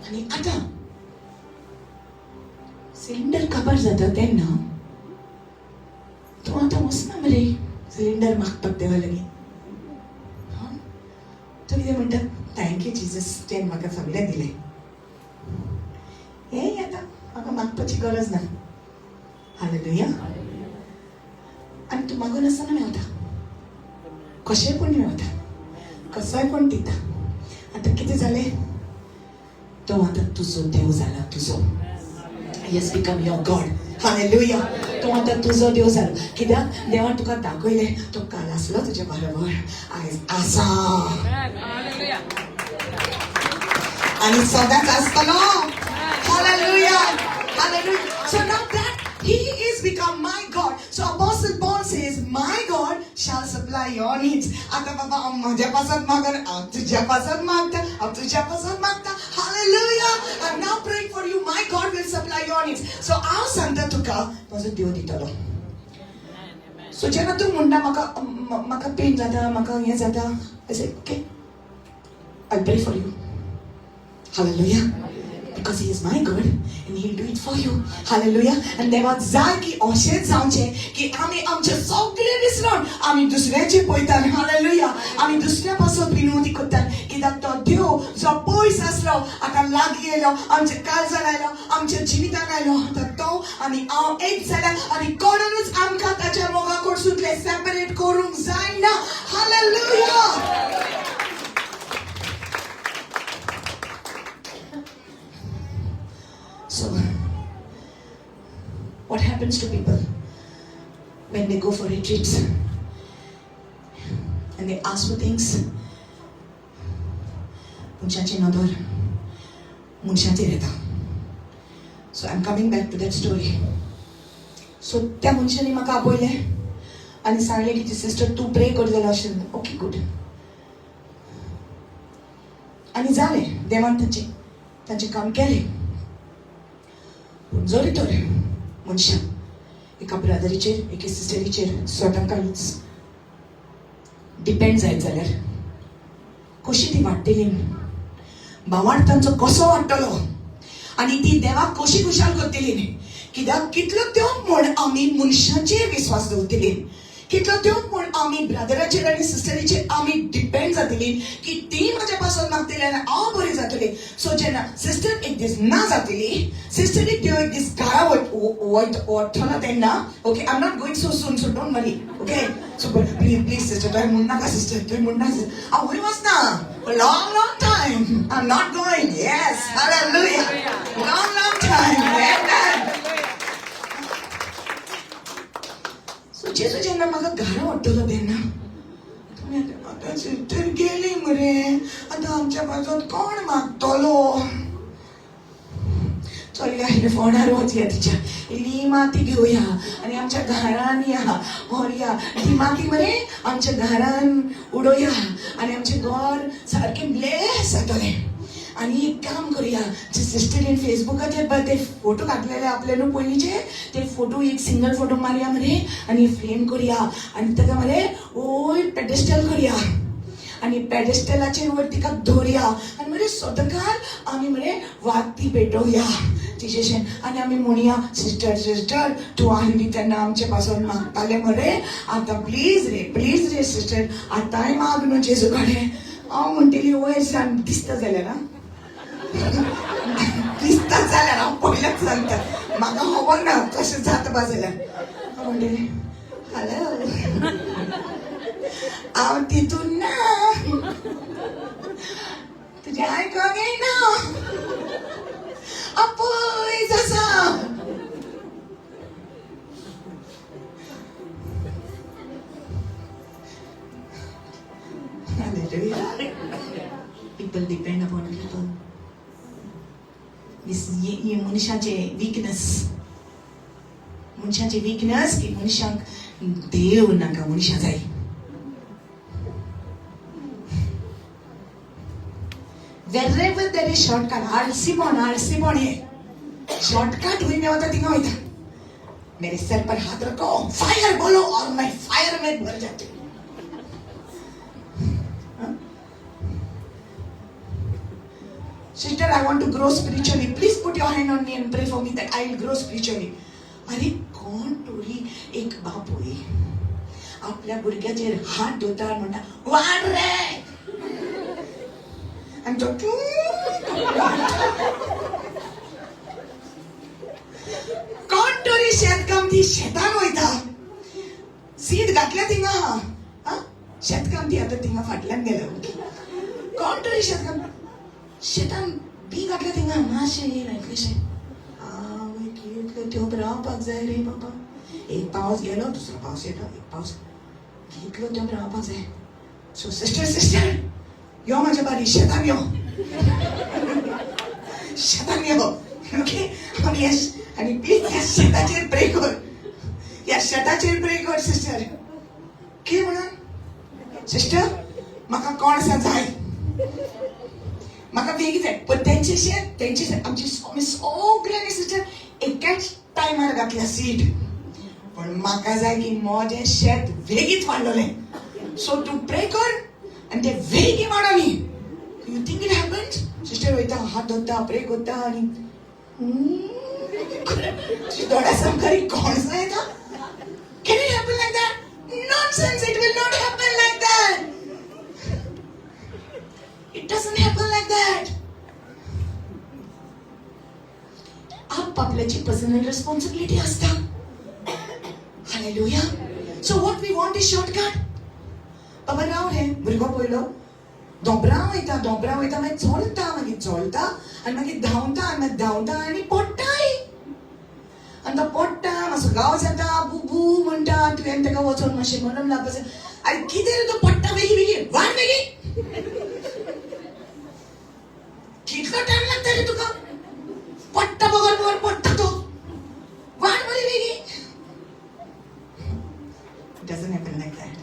आनी आतां सिलिंडर काबार जाता तेन्ना तूं आतां वचना मरे सिलिंडर मागपाक देवा लागीं. हां, तूं कितें म्हणटा? Thank you Jesus, तुवें म्हाका सगळें दिलें. हें आतां म्हाका मागपाची गरज ना. हालेलुया. आनी तूं मागून आसतना मेवता, कशेंय पूण मेवता, कसोय पूण दिता. आतां कितें जालें? तो आतां तुजो देव जाला तुजो. He has become your God. Hallelujah. तो आतां तुजो देव जालो. कित्याक? देवान तुका दाखयलें, तो काल आसलो तुजे बरोबर, आयज आसा Amen. Hallelujah. आनी सदांच आसतलो. Hallelujah. Hallelujah. So now that he is become my God. So Apostle Paul says, "My God shall supply your needs." आता बाबा, हांव म्हज्या पासत मागन, हांव तुज्या पासत मागता, हांव तुज्या पासत मागता. Hallelujah. I'm now praying for you. My God will supply your needs. So हांव सांगता तुका, म्हजो देव दितलो. Amen. Amen. सो जेन्ना तूं म्हणटा, म्हाका म्हाका पेन जाता, म्हाका हें जाता, I say, "Okay, I pray for you." Hallelujah. Because he is my God and he'll do it for you. Hallelujah. And देवाक जाय की अशेंच जावचें की आमी आमचे सगळे विसरून आमी दुसऱ्याचे पळयतात. हालेलुया. आमी दुसऱ्या पासून विनवती करतात, कित्याक तो देव जो पयस आसलो आतां लागीं येयलो, आमच्या काळजान आयलो, आमच्या जिवितान आयलो. आतां तो आनी हांव एक जाल्या आनी कोणूच आमकां ताच्या मोगा कडसूंतले सेपरेट करूंक जायना. Hallelujah. So, what happens to people when they go for retreats and they ask for things? मनशाची नदर मनशाचेर येता. So I am coming back to that story. So त्या मनशांनी म्हाका आपयलें आनी सांगलें की, सिस्टर, तूं प्रे कर जाल्यार अशें. Okay, good. आनी जालें, देवान तांचें तांचें काम केलें. पूण जरी तर मनशान एका ब्रदरीचेर, एके सिस्टरीचेर स्वताकाच डिपेंड जायत जाल्यार कशी ती वाडटली? भावार्थ तांचो कसो वाडटलो आनी ती देवाक कशी खुशाल करतली? कित्याक कितलो त्यो म्हूण आमी मनशाचेर विस्वास दवरतली, कितलो त्यो म्हूण आमी ब्रदराचेर आनी सिस्टरीचेर आमी डिपेंड जातली की ती म्हाज्या पासून मागतली आनी हांव बरी जातली. सो जेन्ना सिस्टर एक दीस ना जातली, सिस्टरीक देव एक दीस घरा वयतलो तेन्ना, okay, I am not going so soon, so don't worry, okay? So please, please, sister, तुवें म्हणनाका सिस्टर, तुवें म्हणनाका. हांव वयर वचना. Long, long time I am not going. Yes, hallelujah. Long, long time. Amen. So जेजू जेन्ना म्हाका घरा व्हडटलो तेन्ना तुमी आतां सिस्टर गेली मरे, आतां आमच्या पासून कोण मागतलो? चलया इल्लें फोंडार वचया, तिच्या इल्ली माती घेवया आनी आमच्या घरान या, व्हरया ती माती मरे, आमच्या घरान उडोवया आनी आमचें घर सारकें ब्लेस जातलें. आनी एक काम करुया, जे सिस्टरीन फेसबुकाचेर पळय ते फोटो घातलेले आपले न्हू पयलींचे, ते फोटो एक सिंगल फोटो मारया मरे आनी फ्रेम करुया आनी ताका मरे वयर पेडेस्टल करुया आनी पेडेस्टलाचेर वयर तिका दवरया आनी मरे सदांकाळ आमी मरे वाती पेटोवया तिजेशेन आनी आमी म्हणया, सिस्टर, सिस्टर, तूं आहली तेन्ना आमचे पासून मागताले मरे, आतां प्लीज रे, प्लीज रे सिस्टर, आतांय माग न्हू जेजू कडेन. हांव म्हणटली, वयर सान दिसता जाल्यार, आं, दिसता जाल्यार. हांव पयलेच सांगता, म्हाका खबर ना कशें जाता बा जाल्यार. हांव म्हणटलें, हॅलो, हांव तितून ना, तुजें आयकोंक येयना, हांव पयस आसा. Hallelujah. People depend upon people. This ही मनशाचे विकनस, मनशाची विकनस की मनशाक देव नाका, मनशां जाय. Wherever there is shortcut, आळसीपण, आळसीपण हे शॉर्टकट हुई मेवता थिंगा वयता. मेरे सर पर हाथ रखो, फायर बोलो और मैं फायर में भर जाती हूँ. Sister, I want to grow spiritually. Please put your hand on me and pray for me that I will grow spiritually. अरे, कोण तरी एक बापूय आपल्या भुरग्याचेर हात धुता आनी म्हणटा, वाड रे, आनी तो टू. कोण तरी शेतकामती शेतान वयता, सीड घातल्या थिंगा. हा, शेतकामती आतां थिंगा फाटल्यान गेल्या. कोण तरी शेतकाम शेतान बी घातल्या थिंगा, मातशें येयला इतलेशें. आवय, कितलो तेंप रावपाक जाय रे बाबा. एक पावस गेलो, दुसरो पावस येता, एक पावस, कितलो तेंप रावपाक जाय. सो सिस्टर, सिस्टर, यो म्हाज्या बारी शेतान यो, शेतान यो. ओके, आनी ह्या आनी प्लीज ह्या शेताचेर प्रे कर, ह्या शेताचेर प्रे कर सिस्टर. कितें म्हणून? सिस्टर, म्हाका कोण जाय, म्हाका बेगीन जाय. पण तेंचे शेत, तेंचे शेत, आमची, आमी सगल्यांनी सिस्टर एकाच टायमार घातल्या सीड, पण म्हाका जाय की म्हजें शेत वेगीत वाडलोलें. सो तूं प्रे कर आनी ते वेगीं वाडोनी. You think it happens? Sister वयता, हात धरता, प्रे करता आनी दोळ्या सामकार कोण येता. Can it happen like that? Nonsense, it will not happen like that. It doesn't happen like that. आपापल्याची personal responsibility असता. Hallelujah. So what we want is shortcut. बाबा, राव रे, भुरगो पयलो दोबरा वयता, दोबरा वयता, मागीर चलता, मागीर चलता आनी मागीर धांवता आनी मागीर धांवता आनी पडटाय. आनी तो पडटा, मातसो घाव जाता, बू बू म्हणटा. तुवें ताका वचोन मातशें मलम लावपाक जाय. आरे, कितें रे, तूं पडटा, बेगीन बेगीन वाड बेगीन, कितलो टायम लागता रे तुका? पडटा बगर बगर पडटा तो, वाड मरे बेगीन. Doesn't happen like that.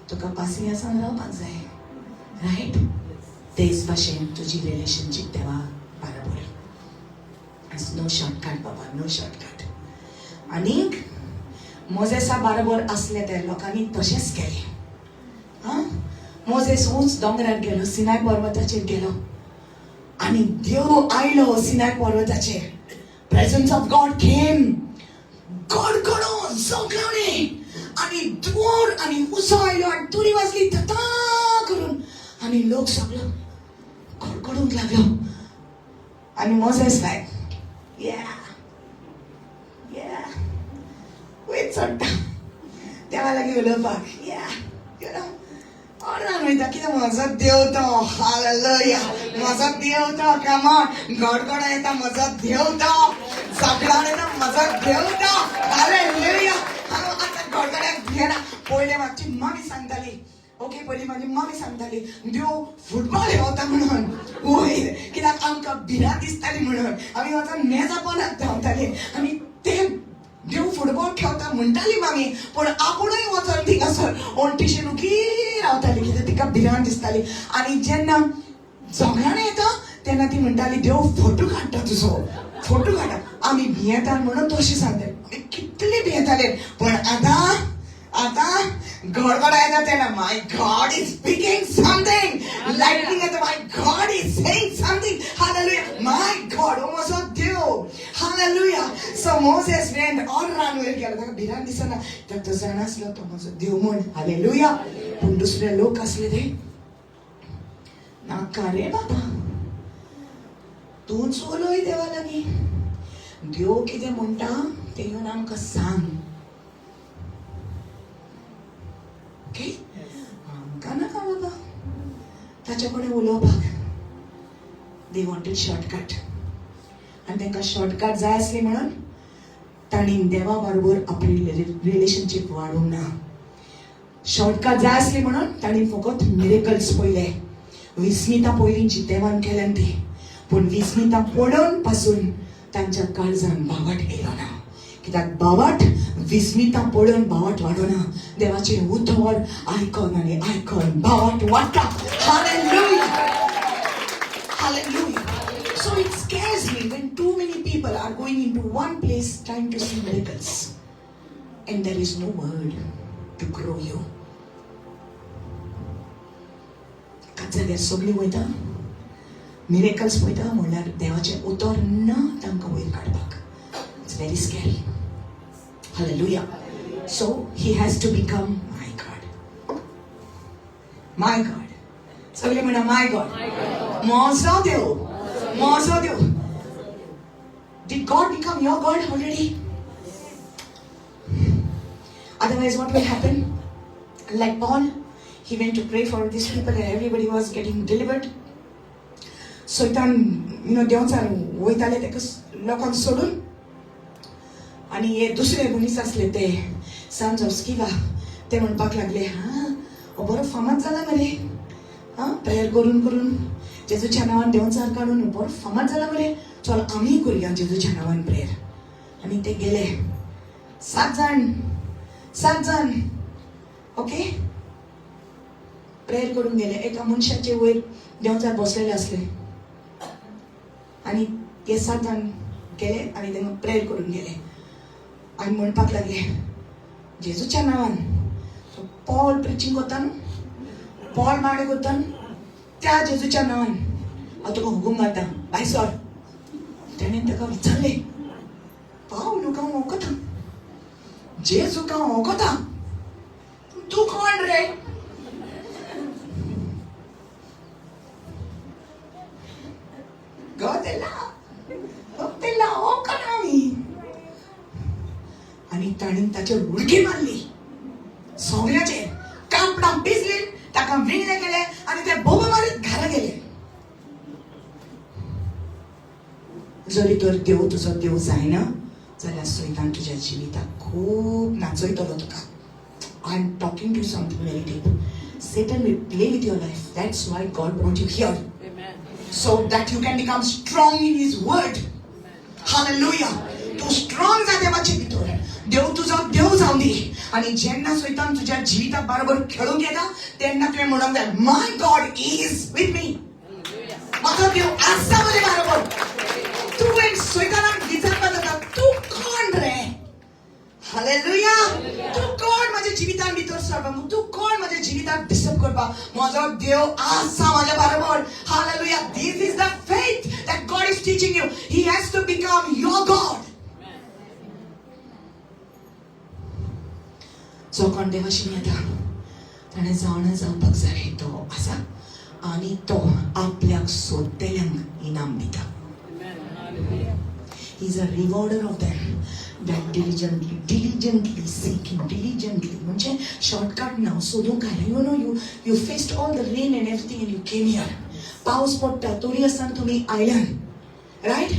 तुका पासियेंसान रावपाक जाय, रायट? तेच भाशेन तुजी रिलेशनशीप देवा बरोबर. नो शॉर्टकट बाबा, नो शॉर्टकट. आनीक मोजेसा बरोबर आसले ते लोकांनी तशेंच केलें. आं, मोजेस ऊंच दोंगरार गेलो, सिनाय पर्वताचेर गेलो आनी देव आयलो Sinai पर्वताचेर. Presence of God came. गडगडो, जोगलावणे आनी धुंवर आनी उजो आयलो आनी तुरी वाजली तता करून आनी लोक सगलो कडकडूंक लागलो. आनी मोजेस लायक, या या, वयर चडटा देवा लागीं उलोवपाक. या you know ऑर्डान वयता, कितें, म्हजो देव तो, हालेलुया, म्हजो देव तो, कमॉन, गडगडो येता, म्हजो देव तो, सगळ्यान येता, म्हजो देव तो, हालेलुया. हांव आतां गडगड्याक भियेना. पयलें मातशी मामी सांगताली, ओके, पयलीं म्हाजी मम्मी सांगताली देव फुटबॉल खेळता म्हणून वयर, कित्याक आमकां भिरांत दिसताली म्हणून आमी वचोन मेजा पोंदाक धांवताली. आनी ते देव फुटबॉल खेळता म्हणटाली मामी, पूण आपुणूय वचोन थिंगासर वण्टीशी उगी रावताली, कित्याक तिका भिरांत दिसताली. आनी जेन्ना झगडां येता तेन्ना ती म्हणटाली देव फोटो काडटा तुजो, फोटो काडटा. आमी भियेतात म्हणून तशें सांगताली. आमी कितले भियेताले, पूण आतां आतां गडगड येता तेन्ना my God is speaking something, lightning येता, my God is saying something. Hallelujah, my God, हो म्हजो देव. हालेलुया. सो मोजेस वेंट ऑर्रान वयर गेलो, ताका भिरांत दिसना, कित्याक तो जाणा आसलो तो म्हजो देव म्हण. हालेलुया. पूण दुसरे लोक आसले ते नाका रे बाबा, तूंच उलय देवा लागीं, देव कितें म्हणटा तें येवन आमकां सांग. ओके, आमकां नाका बाबा ताच्या कडेन उलोवपाक. They wanted shortcut, आनी तांकां शॉर्टकट जाय आसली म्हणून तांणी देवा बरोबर आपली रिलेशनशीप वाडोवंक ना. शॉर्टकट जाय आसली म्हणून तांणी फकत मिरेकल्स पळयले, विस्मितां पयलीं जी देवान केल्यान ती. पूण विस्मितां पळोवन पासून तांच्या काळजान बावट येयलो ना, कित्याक बावट विस्मितां पळोवन बावट वाडोना. देवाचें उतर आयकन आनी आयकन बावट वाडटा. Hallelujah, hallelujah. So it scares me when too many people are going into one place trying to see miracles and there is no word to grow you. एकाच जाग्यार सगळीं वयता, मिरेकल्स पळयता, म्हणल्यार देवाचें उतर ना तांकां वयर काडपाक. It's very scary. Hallelujah. So he has to become my God, my God. सगळे म्हणा my God, म्हजो देव, म्हजो देव. Did God become your God already? Otherwise, what will happen? Like Paul, he went to pray for these people and everybody was getting delivered. सैतान देंवचार वयताले ताका लोकांक सोडून. आनी हे दुसरे मनीस आसले ते सन्स ऑफ स्किवा, ते म्हणपाक लागले, हा हो बरो फामाद जाला मरे, हा प्रेयर करून करून जेजूच्या नांवान देंवचार काडून बरो फामाद जाला मरे, चल आमीय करुया जेजूच्या नांवान प्रेयर. आनी ते गेले सात जाण, सात जाण, ओके, प्रेयर करून गेले. एका मनशाचे वयर देंवचार बसलेले आसले आनी ते सात जाण गेले आनी तांकां प्रेयर करून गेले आनी म्हणपाक लागले जेजूच्या नांवान, पॉल प्रिचींग करता न्हू, पॉल माणे करता न्हू, त्या जेजूच्या नांवान हांव तुका हुकूम घालता, भायर सर. तेणें ताका विचारलें, पावलूक हांव वळखता, जेजूक हांव वळखता, तूं कोण रे? गतेला गतेला वळखना आमी. आनी ताणें ताचेर उडकी मारली, सगळ्याचेर कापडां पिजली, ताका विणले गेले आनी ते बोबो मारीत घरा गेले. जरी तर देव तुजो देव जायना जाल्यार सैतान तुज्या जिविताक खूब नाचयतलो तुका. I am talking to something very deep. Satan will play with your life. That's why God brought you here. Amen. So that you can become strong in His word. Hallelujah. तूं स्ट्रॉंग जा देवाचे भितर, देव तुजो देव जावं दी. आनी जेन्ना सैतान तुज्या जिविता बरोबर खेळूंक येता तेन्ना तुवें म्हणूंक जाय, my God is with me. Hallelujah. म्हाजो देव आसा म्हजे बरोबर. तुवें सैतानाक विचारपाक जाता, तूं कोण रे? हालेलुया. तूं कोण म्हाज्या जिवितान भितर सरपाक? तूं कोण म्हाज्या जिविताक डिस्टर्ब करपाक? म्हजो देव आसा म्हाज्या बरोबर. Hallelujah. This is the faith that God is teaching you. He has to become your God. जो कोण देवाशी येता ताणें जाणा जावपाक जाय तो आसा आनी तो आपल्याक सोदतल्यांक इनाम दिता. Amen. Hallelujah. He is a rewarder of them that diligently, diligently seeking, diligently. म्हणजे शॉर्टकट ना, सोदूंक आयला. You know, you faced all the rain and everything and you came here. पावस पडटा तरी आसतना तुमी आयल्यान, रायट?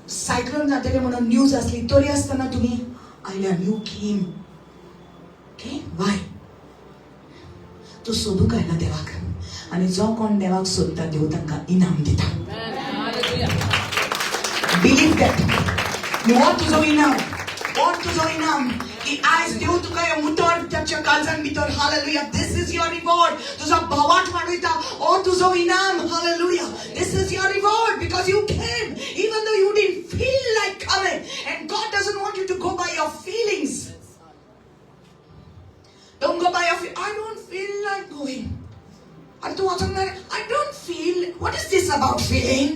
सायक्लोन जातले म्हणून न्यूज आसली तरी आसतना तुमी आयल्यान. You came. Okay, why? तूं सोदूंक आयला देवाक आनी जो कोण देवाक सोदता देव तांकां इनाम दिता. Amen. Hallelujah. Believe that. हो तुजो इनाम, हो तुजो इनाम की आयज देव तुका हें उतर ताच्या काळजान भितर. Hallelujah. This is your reward. तुजो भावाट वाडयता, हो तुजो इनाम. Hallelujah. This is your reward because you came even though you didn't feel like coming. And God doesn't want you to go by your feelings. Don't go by your feel. I don't feel like going. अरे तूं वचोंक ना. I don't feel. What is this about feeling?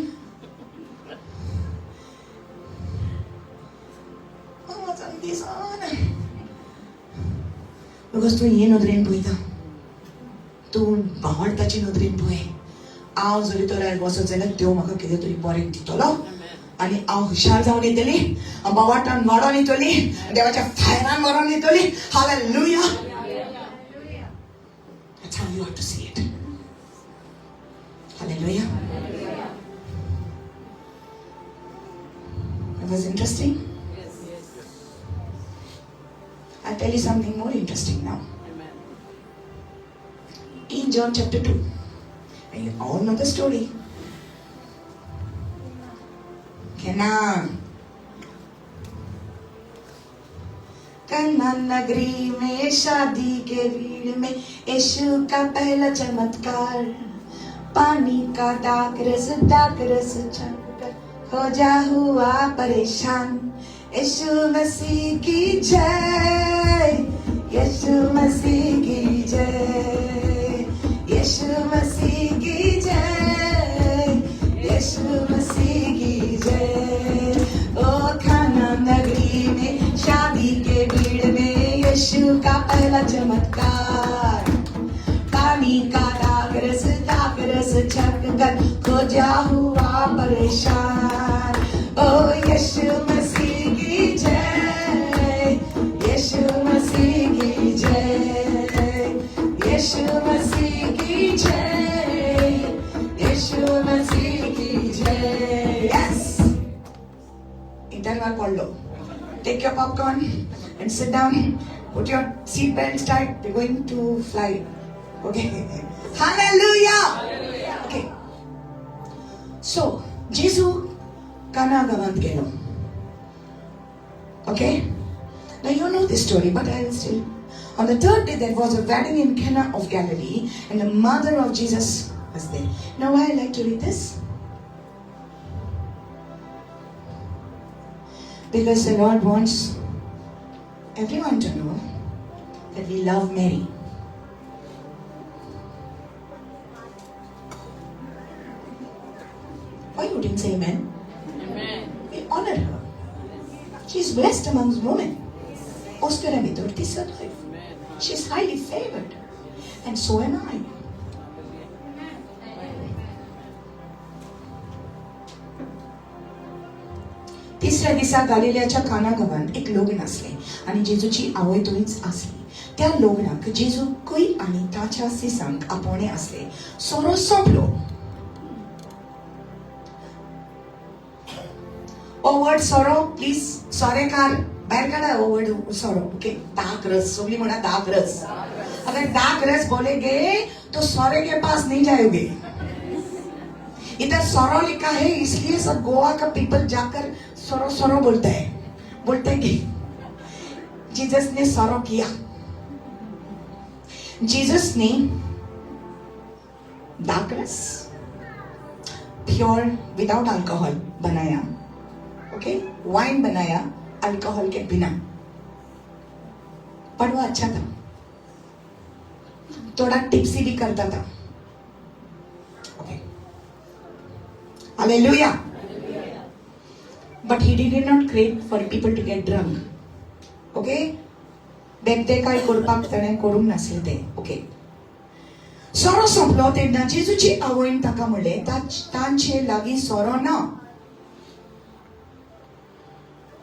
वचोंक दिसना because तूं हे नदरेन पळयता, तूं भावार्थाचे नदरेन पळय. हांव जरी तर आयज वचत जाल्यार देव म्हाका कितें तरी बरें दितलो आनी हांव हुशार जावन येतली, हांव भावार्थान वाडोन येतली, देवाच्या फायरान वाडोन येतली. Hallelujah. That's how you have to see it. Hallelujah. It was interesting. Yes. I'll tell you something more interesting now. Amen. In John chapter 2, and you all know the story. Canaan. कना नगरी में शादी K भीड़ में यीशु का पहला चमत्कार, पानी का दाख रस छक हो जा हुआ परेशान. यीशु मसीह की जय, यीशु मसीह की जय, यीशु मसीह की जय, यीशु मसीह की जय. ओ काना नगरी में शादी के भीड़ में यीशु का पहला चमत्कार, पानी का दाख रस छक कर खोजा हुआ परेशान. ओ यीशु मसीह की जय, यीशु मसीह की जय, यीशु मसीह की जय, यीशु मसीह की जय. Yes. Interval पडलो. Take your popcorn and sit down. Put your seat belts tight. We're going to fly. Okay. Hallelujah. Okay. So, जेजू काना गावांत गेलो. Okay? Now you know this story, but I will still. On the third day, there was a wedding in Cana of Galilee, and the mother of Jesus was there. Now, why I like to read this? Because the Lord wants everyone to know that we love Mary. Why you didn't say amen? Amen. We honor her. She is blessed amongst women. Ostera भितर ती सदैव. Amen. She is highly favored. And so am I. तिसऱ्या दिसा गालिल्याच्या काना गांवांत एक लग्न आसलें आनी जेजूची आवय थंयच आसली. त्या लग्नाक जेजूकय आनी ताच्या सिसांक आपोवणें आसलें. सोरो सोंपलो. ओ वर्ड सोरो, प्लीज सोरेकार भायर काढा. ओ वर्ड सोरो, ओके. दाक रस, सगळी म्हणा दाक रस. अगर दाक रस बोलेंगे तो सोरे के पास नहीं जाओगे. इधर सोरो लिखा है, इसलिए सब गोवा का पीपल जाकर सोरो सोरो बोलते हैं. बोलते हैं कि जीसस ने सोरो किया. जीसस ने दाक रस प्योर विदाउट अल्कोहल बनाया. ओके, वाइन बनाया अल्कोहल के बिना, पर वो अच्छा था. थोड़ा टिप्सी भी करता था. Okay, hallelujah. But he did not create for people to get drunk. Okay, बेगते काय करपाक ताणें करूंक नासलें तें. ओके, सोरो सोंपलो तेन्ना जेजूची आवयन ताका म्हणलें, तांचे लागीं सोरो ना.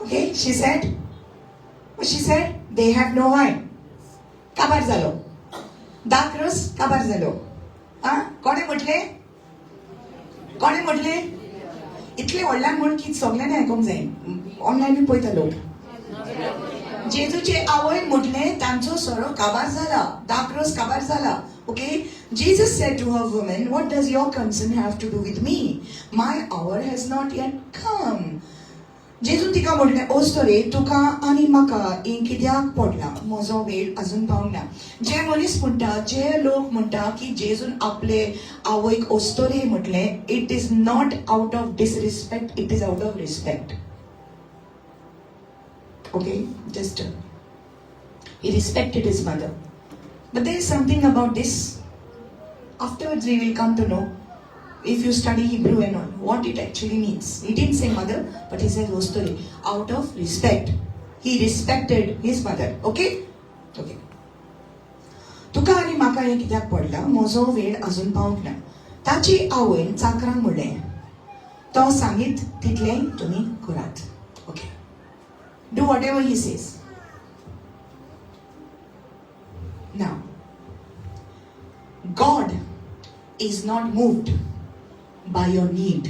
Okay, she said they have no wine. काबार जालो दाक रस, काबार जालो. आ कोणें म्हटलें? कोणें म्हटलें? इतलें व्हडल्यान म्हण की सगल्यांनी आयकोंक जाय. ऑनलायनूय पळयता लोक. जेजूचे आवयन म्हटलें तांचो सोरो काबार जाला, दाकरोस काबार जाला. Okay, Jesus said to her, woman, what does your concern have to do with me? My hour has not yet come. जेजून तिका म्हटलें, ओस्तोरे, तुका आनी म्हाका हें कित्याक पडलां? म्हजो वेळ अजून पावंक ना. जे मनीस म्हणटा, जे लोक म्हणटा की जेजून आपले आवयक ओस्तोरे म्हटलें, it is not out of disrespect, it is out of respect. Okay, just he respected his mother. But there is something about this. Afterwards, we will come to know, if you study Hebrew and all, what it actually means. He didn't say mother, but he said Ostore, out of respect. He respected his mother. Okay? Okay. तुका आनी म्हाका हें कित्याक पडलां? म्हजो वेळ अजून पावंक ना. ताची आवयन चाकरांक म्हणलें, तो सांगीत तितलें तुमी करात. Okay, do whatever he says. Now, God is not moved by your need.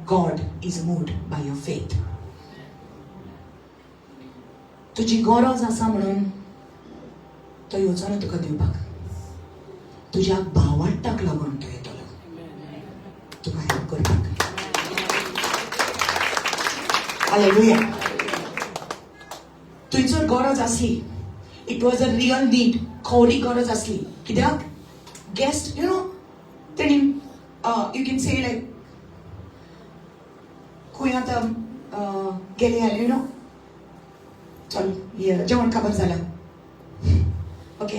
God is moved by your faith. तुजी गरज आसा म्हणून तो येवचो ना तुका दिवपाक. तुज्या भावाट्टाक लागून तो येतलो तुका हेल्प करपाक. हालेलुया. थंयसर गरज आसली. It was a real need. खरी गरज आसली. कित्याक गेस्ट, you know, तेणी, you can say लायक, खंय आतां गेले जाल्यार, you know, चल जेवण काबार जालां, ओके,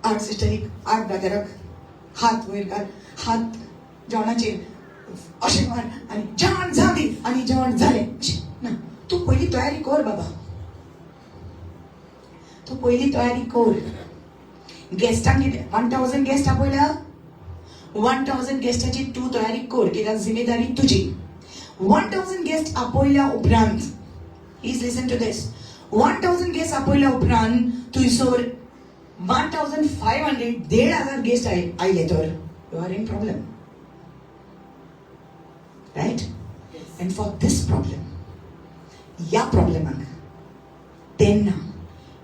आठ सिस्टरीक, आठ ब्रदराक हात वयर घाल, हात जेवणाचेर अशें मार आनी जेवण जाली आनी जेवण जालें अशें ना. तूं पयलीं तयारी कर बाबा, तूं पयलीं तयारी कर. गेस्टांक कितें 1000 गेस्ट आपयल्या, 1000 गेस्टाची तूं तयारी कर, कित्याक जिम्मेदारी तुजी. 1000 गेस्ट आपयल्या उपरांत, please listen to this, 1000 guest आपयल्या उपरांत थंयसर 1500, 1500 गेस्ट आयले तर you are in problem, right? And for this problem, ह्या प्रॉब्लेमाक तेन्ना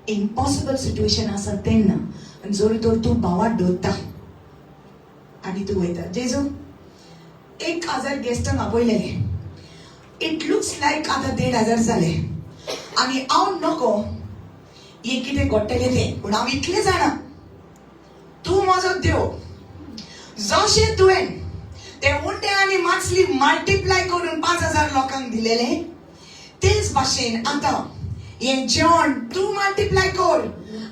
इम्पॉसिबल सिट्युएशन आसा तेन्ना आनी जर तर तूं भावार्त दवरता आनी तूं वयता, जेजू 1000 गेस्टांक आपयलेले, it looks लायक आतां 1500 जाले आनी हांव नको हें कितें घडटलें तें, पूण हांव इतलें जाणा, तूं म्हजो देव. जशें तुवें ते उंडे आनी मासली मल्टिप्लाय करून 5000 लोकांक दिलेले, तेच भाशेन आतां हें जेवण तूं मल्टिप्लाय कर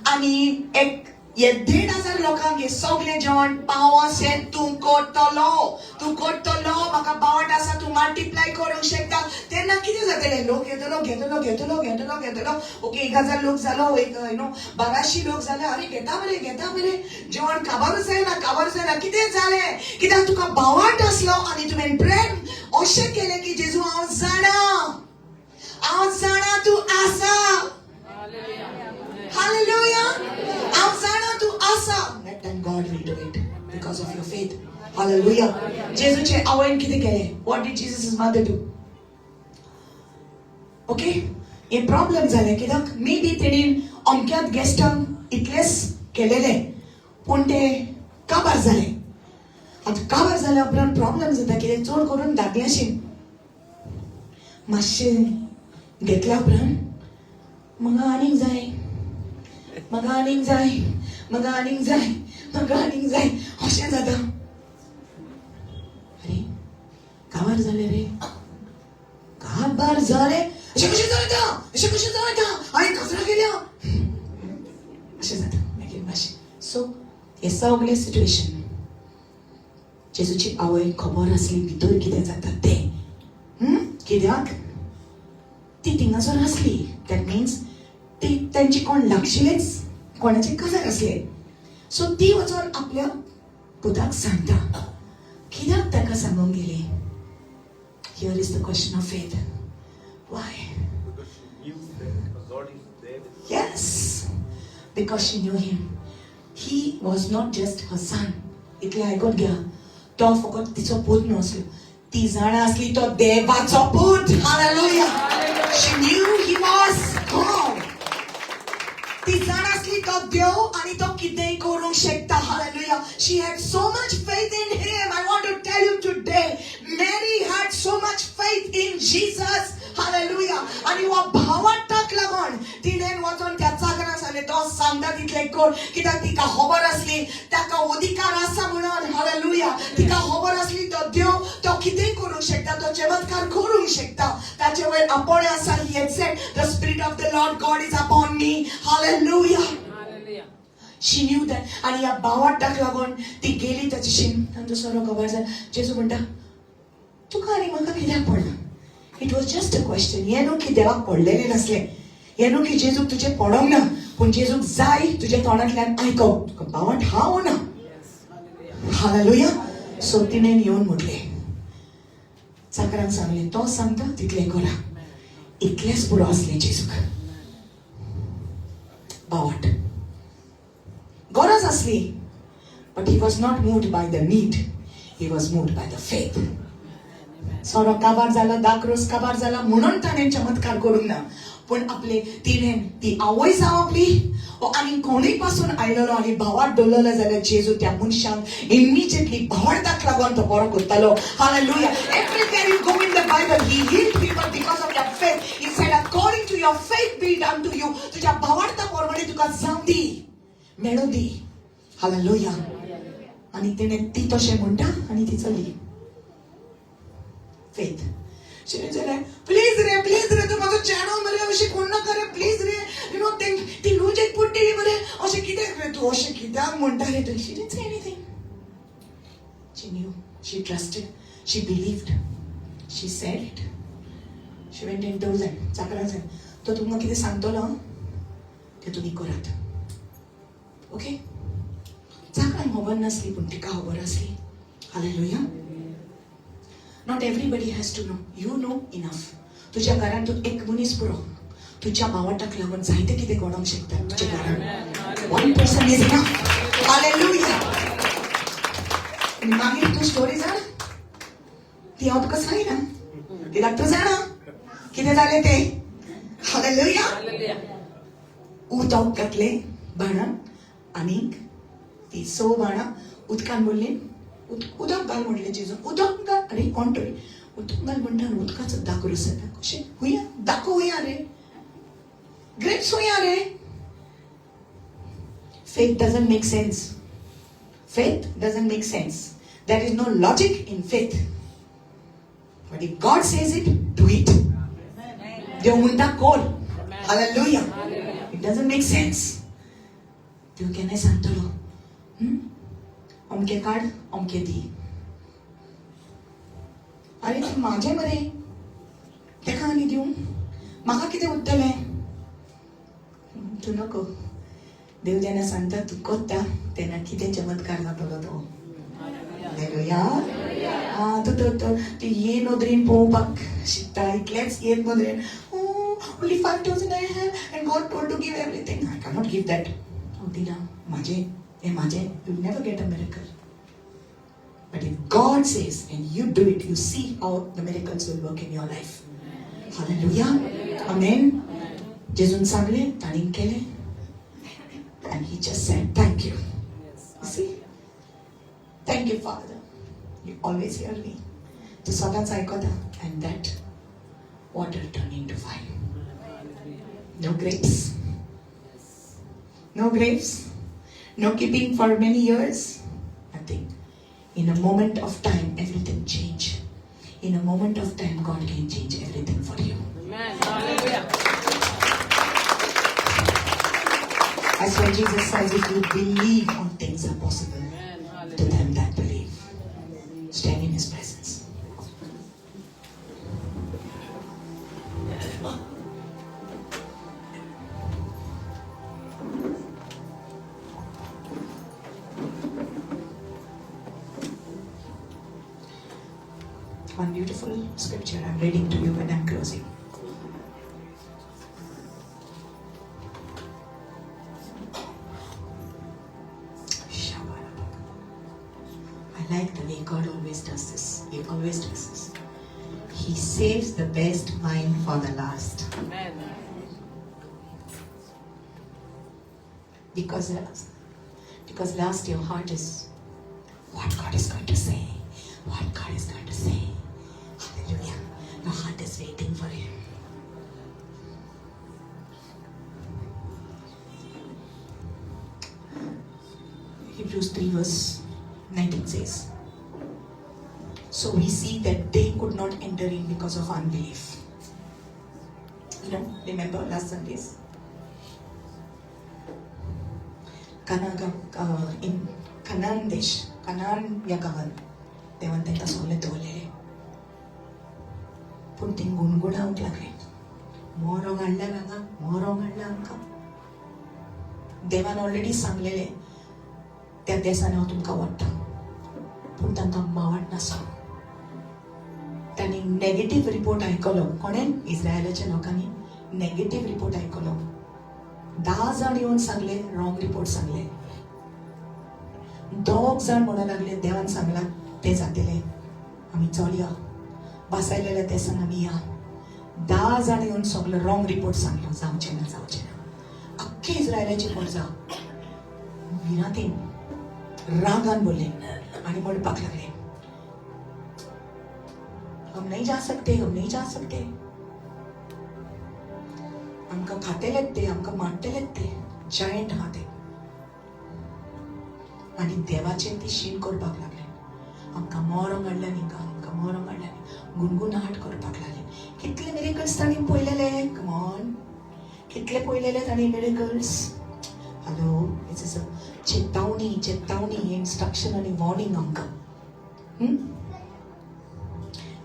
आनी एक हे 1500 लोकांक हे सगळें जेवण पावोशें तूं करतलो, तूं करतलो. म्हाका बावट आसा, तूं मल्टिप्लाय करूंक शकता. तेन्ना कितें जातलें? लोक येतलो, घेतलो, घेतलो, घेतलो, घेतलो. ओके, 1000 लोक जालो, एक you know 1200 लोक जाले. अरे घेता मरे, घेता मरे, जेवण काबारूच जायना, काबारूच जायना. कितें जालें? कित्याक तुका बावट आसलो आनी तुवें प्रेम अशें केलें की जेजू, हांव जाणा, हांव जाणा तूं आसा. Hallelujah. हांव जाणा तूं आसा. Then God will do it because of your faith. Hallelujah. जेजूचे आवयन कितें केलें? What did Jesus' mother do? Okay, हे प्रॉब्लेम जालें कित्याक मे बी तेणीन अमक्यात गेस्टांक इतलेंच केलेलें, पूण ते काबार जाले. आतां काबार जाल्या उपरांत प्रॉब्लेम जाता. कितें चड करून दादल्याशी मातशें घेतल्या उपरांत म्हाका आनीक जाय, म्हाका आनीक जाय, म्हाका आनीक जाय, म्हाका आनीक जाय अशें जाता. अरे काबार जाले रे, काबार जाले, अशें कशें जालें आतां? अशें कशें जालें आतां? हांवें काजरां केल्या, अशें जाता मागीर मातशें. सो हे सगळे सिट्युएशन जेजूची आवय खबर आसली भितर कितें जाता तें. कित्याक ती थिंगासर आसली. That means ती तेंची कोण लागशिलेच कोणाचे काजार आसले. सो ती वचोन आपल्या पुताक सांगता. कित्याक ताका सांगूंक गेली? Here is the question of faith. Why? Because she knew that God is there with her. Yes, because she knew him. He was not just her son. इतलें आयकून घ्या, तो फकत तिचो पूत नासलो, ती जाणा आसली तो देवाचो पूत. Hallelujah. She knew he was God. ती जाण आसली तो देव आनी तो कितेंय करूंक शकता. Hallelujah. She had so much faith in him. I want to tell you today, Mary had so much faith in Jesus. Hallelujah. आनी हो भावार्थाक लागून तिणें वचोन त्या चाकरांक सांगलें, तो सांगता तितलें कर, कित्याक तिका खबर आसली ताका अधिकार आसा म्हणून. हालेलुया. तिका खबर आसली तो देव, तो कितेंय करूंक शकता, तो चमत्कार करूंक शकता, ताचे वयर आपोवणें आसा. He had said, the spirit of the Lord God is upon me. Hallelujah. Hallelujah. She knew that. आनी ह्या भावार्थाक लागून ती गेली ताचे तांचो सोरो खबर जालो. जेजू म्हणटा, तुका आनी म्हाका कित्याक पडलां? It was just a question. हें न्हू की देवाक पडलेलें नासलें, हें न्हू की जेजूक तुजें पडोंक ना, पूण जेजूक जाय तुज्या तोंडांतल्यान आयकप, तुका भावार्थ हा वो ना. Yes. Hallelujah. हालेलुया. सो तिणें येवन म्हटलें, चाकरांक सांगलें, तो सांगता तितलें करा. इतलेंच पुरो आसलें जेजूक. भावार्थ गरज आसली, but he was not moved by the need, he was moved by the faith. सोरो काबार जालो, दाकरोस काबार जाला म्हणून ताणें चमत्कार करूंक ना, पूण आपले तिणें ती आवय जावं आपली आनी कोणूय पासून आयलेलो आनी भावार्थ दवरलेलो जाल्यार जेजू त्या मनशाक इमिजिएटली भावार्थाक लागून तो बरो करतालो. Hallelujah. Everywhere you go in the Bible, he healed people because of their faith. He said, according to your faith be it unto you. तुझ्या भावार्था प्रमाणे तुका जावं दी, मेळूं दी. हालेलुया. आनी तिणें ती तशें म्हणटा आनी ती चली फेथ. प्लीज रे, प्लीज रे, तूं म्हाजो चेडो मरे, अशें कोण नाका रे, प्लीज रे, you know ती लुजेक पडटली मरे, अशें कित्याक रे तूं, अशें कित्याक म्हणटा रे तूं? She didn't say anything. She knew, she trusted, she believed, she said it. She went and told them, चाकरांक सांग, तो तुमकां कितें सांगतलो तें तुमी करात. ओके. चाकरांक खबर नासली, पूण तिका खबर आसली. Hallelujah. Not everybody has to know. You know enough. तुझ्या घरान तूं एक मनीस पुरो, तुझ्या भावाटाक लागून जायते कितें घडोवंक शकता तुज्या घरान. One person is enough. Hallelujah. आनी मागीर तूं स्टोरी जाणा, ती हांव तुका सांगिना कित्याक तूं जाणा कितें जालें तें. हालेलुया. Hallelujah. उदक घातलें भाणान आनीक ती 6 भाणां उदकान भरलीं. उदक घाल म्हणलें जेजून, उदक घाल. अरे कोण तरी उदक घाल म्हणटा आनी उदकाचो दाकरोस जाता. कशें हुया दाको हुया रे, ग्रेप्स हुया रे. Faith doesn't make sense. Faith doesn't make sense. There is no logic in faith. But if God says it, do it. देव म्हणटा कर. Hallelujah. It doesn't make sense. देव केन्नाय सांगतलो, अमकें काड, अमकें दी. अरे तें म्हाजें मरे, तेका आनी दिवं, म्हाका कितें उरतलें? तूं नको. देव जेन्ना सांगता तूं करता तेन्ना कितें चमत्कार जातलो तो. हालेलुया. आं, तूं तर तूं ये नदरेन पळोवपाक शिकता, इतलेंच ये नदरेन. Only 5,000 I have and God told to give everything. I cannot give that. हांव दिना, म्हाजें हें म्हाजें. You never get a miracle. But if God says and you do it, you see how the miracles will work in your life. Hallelujah. Amen. जेजून सांगलें, ताणें केलें. And he just said, thank you. You see? Thank you, Father. You always hear me. तूं सदांच आयकता. And that water turned into wine. No grapes. No grapes. No keeping for many years. Nothing. In a moment of time, everything changed. In a moment of time, God can change everything for you. Amen. Hallelujah. That's why Jesus says, if you believe, all things are possible Amen. to Hallelujah. them that believe. Stand in His presence. One beautiful scripture I'm reading to you when I'm closing. I like the way God always does this. He always does this. He saves the best wine for the last. Amen. Because last your heart is what God is going to say, what God is going to say. Hallelujah. Your heart is waiting for Him. Hebrews 3 verse 19 says, so we see that they could not enter in because of unbelief. You know, remember last Sundays? In Canaan देश, Canaan या गांवान देवान तांकां सगळें दवरलेलें, पूण ती गुणगुणावंक लागले, मोरोंक हाडल्या हांगा, मोरोंक हाडल्या आमकां. देवान ऑलरेडी सांगलेलें त्या देसान हांव तुमकां वाडटा, पूण तांकां मावाट नासलो. तांणी नेगेटीव रिपोर्ट आयकलो. कोणें? इस्रायलाच्या लोकांनी नेगेटीव रिपोर्ट आयकलो. 10 जाण येवन सांगले, रॉंग रिपोर्ट सांगले. 2 जाण म्हणूंक लागले देवान सांगला ते जातले, आमी चलया, बासायलेल्या देसान आमी या. 10 जाण येवन सगलो रॉंग रिपोर्ट सांगलो, जावचें ना, जावचें ना. अख्खे इस्रायलाची प्रजा भिरांतीन रागान बोलले आनी म्हणपाक लागले, हम नहीं जा सकते, हम नहीं जा सकते, आमकां खातेलेत ते, आमकां मारतलेत ते, जायंट आहा ते. आनी देवाचेर ती शीण करपाक लागले, आमकां मरोंक हाडल्या न्ही, आमकां मरोंक हाडल्या न्ही, गुणगुणाट करपाक लागले. कितले मिरेकल्स तांणी पळयलेले, कमॉन, कितले पळयलेले तांणी miracles. Hello, it's is a चेतावणी, चेतावणी, इन्स्ट्रक्शन आनी वॉर्निंग आमकां.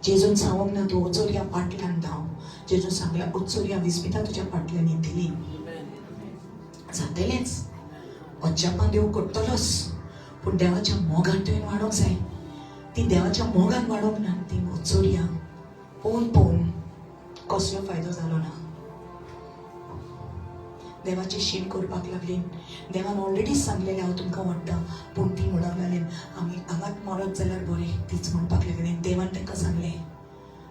जेजून सांगूंक ना तूं वचोरया पाटल्यान धांव, जेजून सांगला वचोरया विस्मिता तुज्या पाटल्यान येतली. जातलेंच, अजापां देव करतलोच, पूण देवाच्या मोगान तुवें वाडोवंक जाय. ती देवाच्या मोगान वाडोवंक ना, ती वचोरया पोवन पोवन कसलो फायदो जालो ना. देवाची शीण करपाक लागली. देवान ऑलरेडी सांगलेलें हांव तुमकां वाडटा, पूण ती म्हणूंक लागली आमी हांगाच मरत जाल्यार बरें, तीच म्हणपाक लागली. देवान तांकां सांगलें,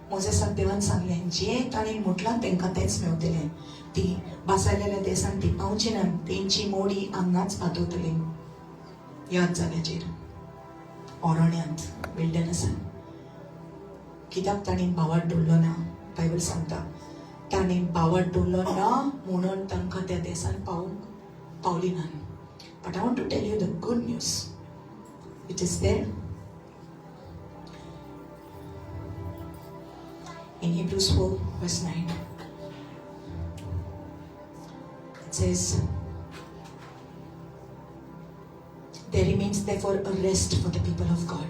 मोजेसाक देवान सांगलें, जें तांणी म्हटलां तांकां तेंच मेवतलें. ती बासायलेल्या देसान ती पावची ना, तेंची मोडी हांगाच पातवतली याद जाग्याचेर, अरण्यांत, विल्डरनसान. कित्याक तांणी भावार्थ दवरलो ना? बायबल सांगता ताणें भावार्थ दवरलो ना म्हणून तांकां त्या देसान पावूंक पावली ना. But I want to tell you the good news. It is there in Hebrews 4 verse 9. It says, there remains therefore a rest for the people of God.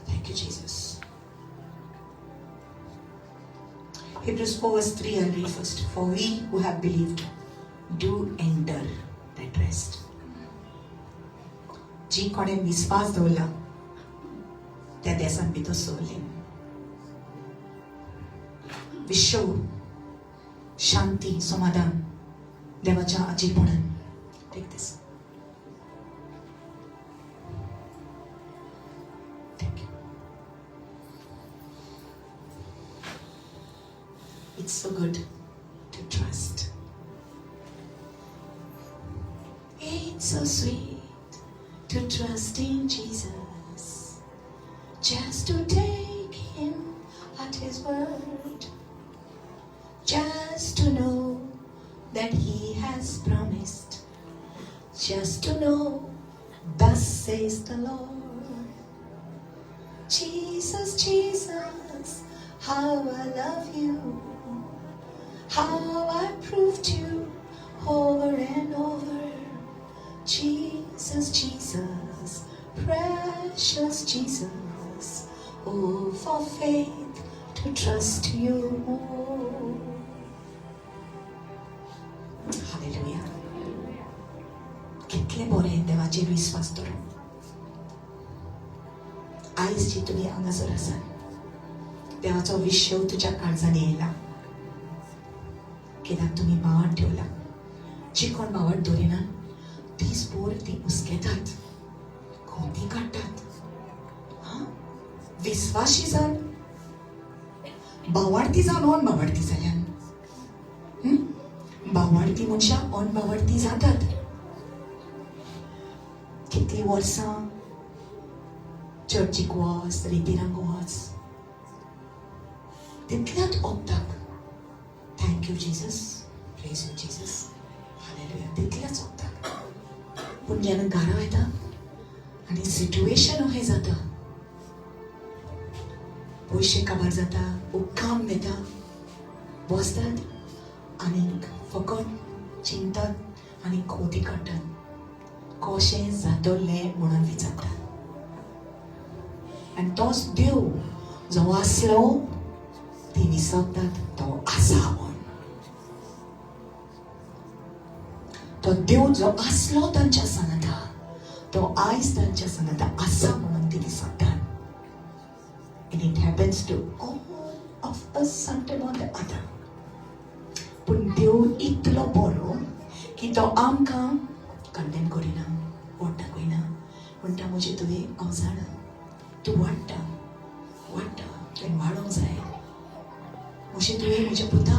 Thank you, Jesus. Hebrews 4 verse 3, I'll read first. For we who have believed do enter that rest. जी कोणें विस्वास दवरला त्या देसान भितर सरली. विश्व शांती समाधान देवाच्या आजीपणान. Take this. Thank you. It's so good to trust. It's so sweet to trust in Jesus, just to take Him at His word, just to know that He has promised, just to know, thus says the Lord. Jesus, Jesus, how I love you, how I proved you over and over. Jesus, Jesus, precious Jesus, oh, for faith to trust you more. Hallelujah. कितले बरें देवाचेर विस्वास दवरून. आयज जी तुमी हांगासर आसात, देवाचो विश्व तुज्या काळजान येयला कित्याक तुमी भावार्थ ठेवला. जी कोण भावार्थ दवरिना दीस भर ती हुस्केतात, कोंती काडटात. हां, विस्वाशी जावन भावार्थी जावन ओन भावार्थी जाल्यान. बावाडती मनशां अनबावाडती जातात. कितलीं वर्सां चर्चीक वच, रितीरांक वच, तितल्याच वखदाक thank you Jesus, praise you Jesus, hallelujah, तितल्याच वखदाक. पूण जेन्ना घरा वयता आनी सिट्युएशन अहें जाता, पयशे काबार जाता, काम येता, बसतात आनी फकत चिंततात आनी खोती काडटात, कशें जातलें म्हणून विचारतात. आनी तोच देव जो आसलो ती विसरतात तो आसा म्हूण. तो देव जो आसलो तांच्या सांगाता तो आयज तांच्या सांगाता आसा म्हणून ती विसरतात. And it happens to all of us sometime or the other. पूण देव इतलो बरो की तो आमकां कंडेम करिना, वट दाखयना, म्हणटा म्हजें तुवें हांव जाणा, तूं वाडटा वाडटा, तुवें वाडोंक जाय. म्हजें तुवें म्हज्या पुता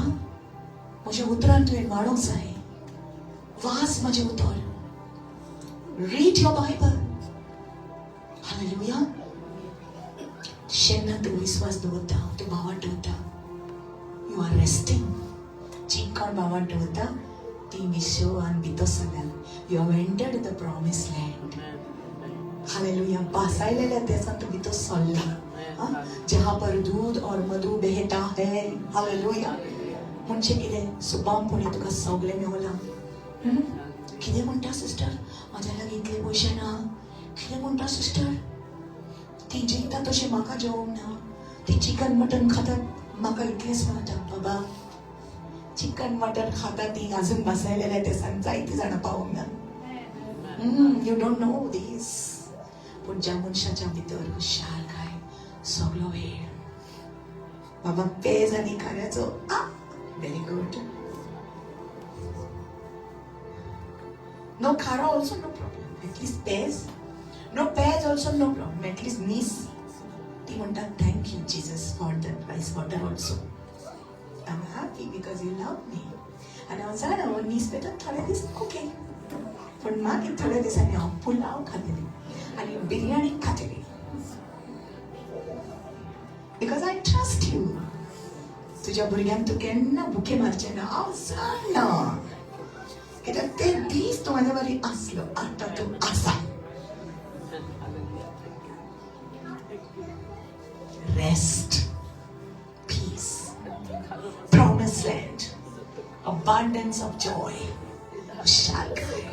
म्हज्या उतरान तुवें वाडोंक जाय. वाच म्हजें उतर, read your Bible. Hallelujah. जेन्ना तूं विस्वास दवरता, तूं भावार्थ दवरता, you are resting. जी कोण भावार्थ दवरता ती विश्वान भितर सरल्या. You have entered the promise land. Hallelujah. बासायलेल्या देशांत तूं भितर सरला, जहाँ पर दूध और मधु बहता है. हालेलुया. म्हणजे कितें, सुबामपणी तुका सगळें मेवलां. कितें म्हणटा सिस्टर, म्हाज्या लागीं इतले पयशे ना. कितें म्हणटा सिस्टर, ती जेयता तशें म्हाका जेवंक ना, ती चिकन मटन खातात, म्हाका इतलेंच मेळटा. बाबा, चिकन मटन खाता ती अजून बसायलेल्या देसान जायतीं जाणां पावोंक ना. You don't know this. पूण ज्या मनशाच्या भितर हुशार काय सगलो वेळ बाबा पेज आनी खाऱ्याचो, आ very good. No खारो also no problem, at least पेज. नो पेज also no problem, at least नीस. ती म्हणटा thank you Jesus for the rice water also, I am happy because you love me. आनी हांव जाणा हो नीस पेता थोडे दीस ओके, पूण मागीर थोड्या दिसांनी हांव पुलाव खातलें आनी biryani खातलें, because I trust you. तुज्या भुरग्यांक तूं केन्ना भुके मारचें ना, हांव जाणा, कित्याक ते दीस तूं म्हाज्या बरी आसलो, आतां तूं आसा. Rest, peace, promise land, abundance of joy. हुशारकाय.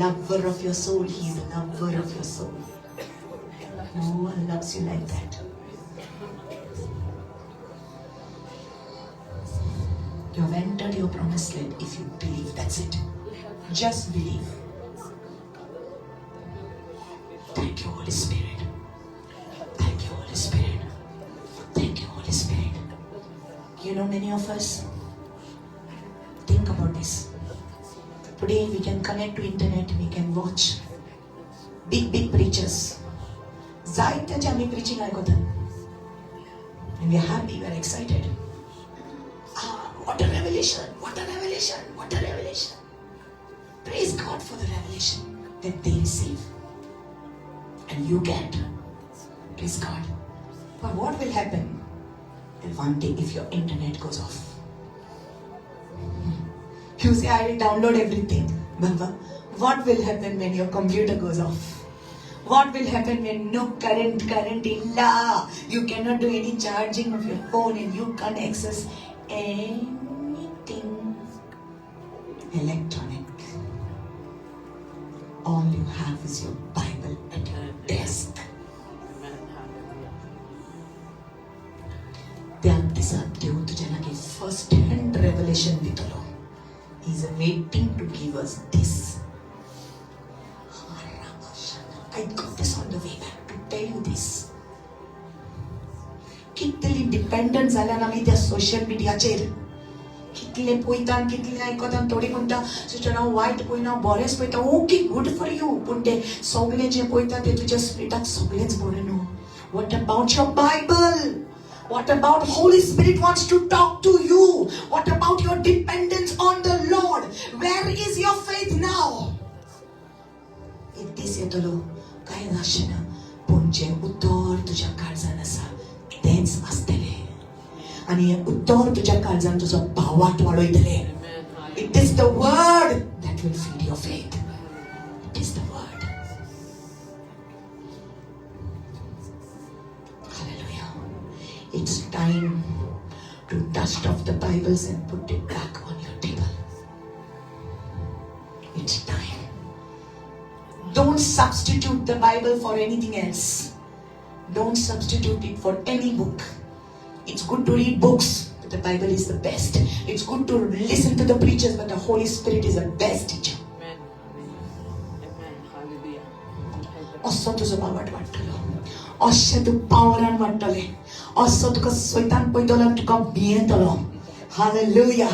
Lover of your soul, he is a lover of your soul. No one loves you like that. You have entered your promised land if you believe. That's it. Just believe. Thank you, Holy Spirit. Thank you, Holy Spirit. Thank you, Holy Spirit. You know, many of us think about this. Today we can connect to internet, we can watch big, big preachers. जायत्याचे आमी preaching आयकतात. And we are happy, we are excited. Ah, what a revelation, what a revelation, what a revelation. Praise God for the revelation that they receive. And you get. Praise God. But what will happen if one day if your internet goes off? You say, I will download everything. Baba, what will happen when your computer goes off? What will happen when no current illa? You cannot do any charging of your phone and you can't access anything electronic. All you have is your Bible at your desk. त्या दिसा देव तुज्या लागीं first hand revelation दितलो. He is waiting to give us this. I got this on the way back to tell you this. कितली dependent जाल्यान आमी त्या सोशल मिडियाचेर, कितले पळयता, कितले आयकता. थोडी म्हणटा, सिस्टर हांव वायट पळयना, बरेंच पळयता. Okay, good for you. पूण ते सगळें जें पळयता तें तुज्या स्पिरिटाक सगळेंच बरें न्हू. What about your Bible? What about Holy Spirit wants to talk to you? What about your dependence on the Lord? Where is your faith now? एक दीस येतलो, कांय नासना, पूण जें उतर तुज्या काळजान आसा तेंच आसतलें आनी हें उतर तुज्या काळजान तुजो भावार्थ वाडयतलें. It is the word that will feed your faith. It is the word. Hallelujah. It's time to dust off the Bibles and put it back on your table. It's time. Don't substitute the Bible for anything else. Don't substitute it for any book. It's good to read books, but the Bible is the best. It's good to listen to the preachers, but the Holy Spirit is the best teacher. Amen. Amen. Hallelujah. असो तुजो बावट वाडटलो, अशें तूं पावरान वाडटलें, असो तुका सैतान पळयतलो आनी तुका भियेतलो. हालेलुया.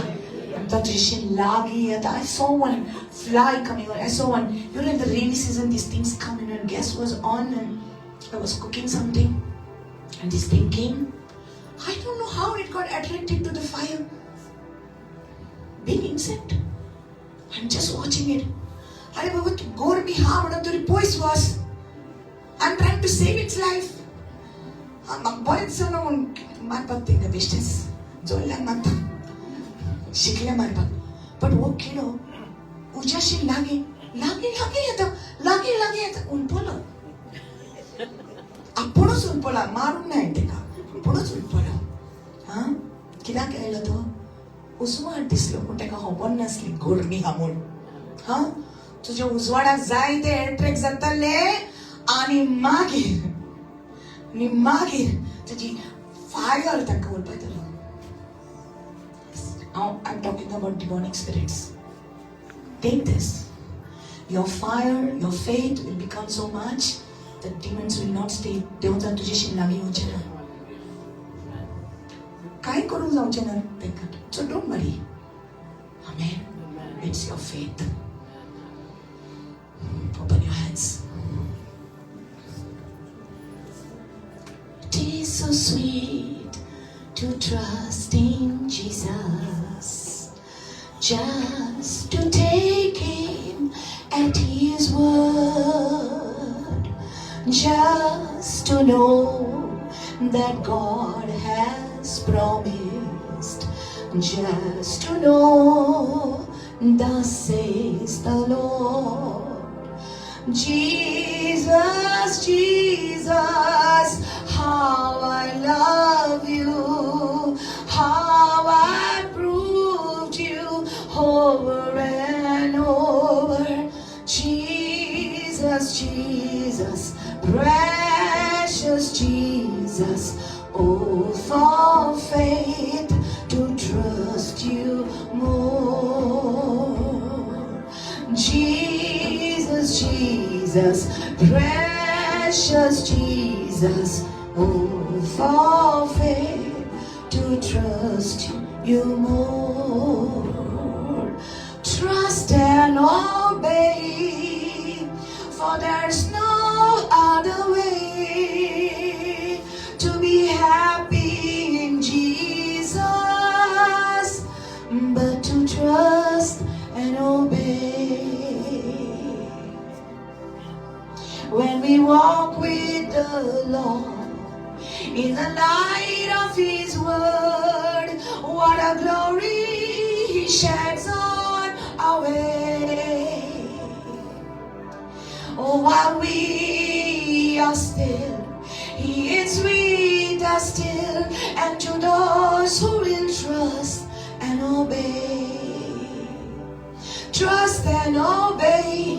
तो तुझी लागीं येता. I saw one fly coming on. I saw one. In the rainy season, these things come in, and gas was on, and I was cooking something, and this thing came. I don't know how it got attracted to the fire. Big insect. I'm just watching it. अरे बाबा, तूं गरमी हा म्हणून तरी पयस वच. I'm trying to save its life. म्हाका बरें दिसना म्हूण मारपाक तेंकां, बेश्टेच जोडल्यान मारता, शिकले मारपाक. बट हो किडो उज्याशी लागीं लागीं लागीं येता, लागीं लागीं येता, हुलपलो. आपुणूच हुलपला, मारूंक ना तेका, आपुणूच हुलपलो. हा, कित्याक आयलो तो? उजवाड दिसलो, पूण तेका खबर नासली गरमी हा म्हूण. हा, तुज्या उजवाडाक जाय ते एट्रेक्ट जाताले आनी मागीर तुजी फायर तांकां उलपायतलो. हांव, I am talking about demonic spirits. Take this. Your fire, your faith will become so much that demons will not stay. देवतान तुझ्याशी लागीं येवचे ना, काय करूंक जावचें ना तांकां. So don't worry. Amen. It's your faith. Open your hands. It is so sweet to trust in Jesus, just to take Him at His word, just to know that God has promised, just to know, thus says the Lord. Jesus, Jesus, how I love you, how I proved you over and over. Jesus, Jesus, precious Jesus, oh, for faith to trust you more. Jesus, Jesus, precious Jesus, oh, for faith to trust you more. Trust and obey, for there's no other way to be happy in Jesus but to trust and obey. When we walk with the Lord in the light of His word, what a glory He sheds on our way. Oh, while we are still, He is with us still, and to those who will trust and obey. Trust and obey,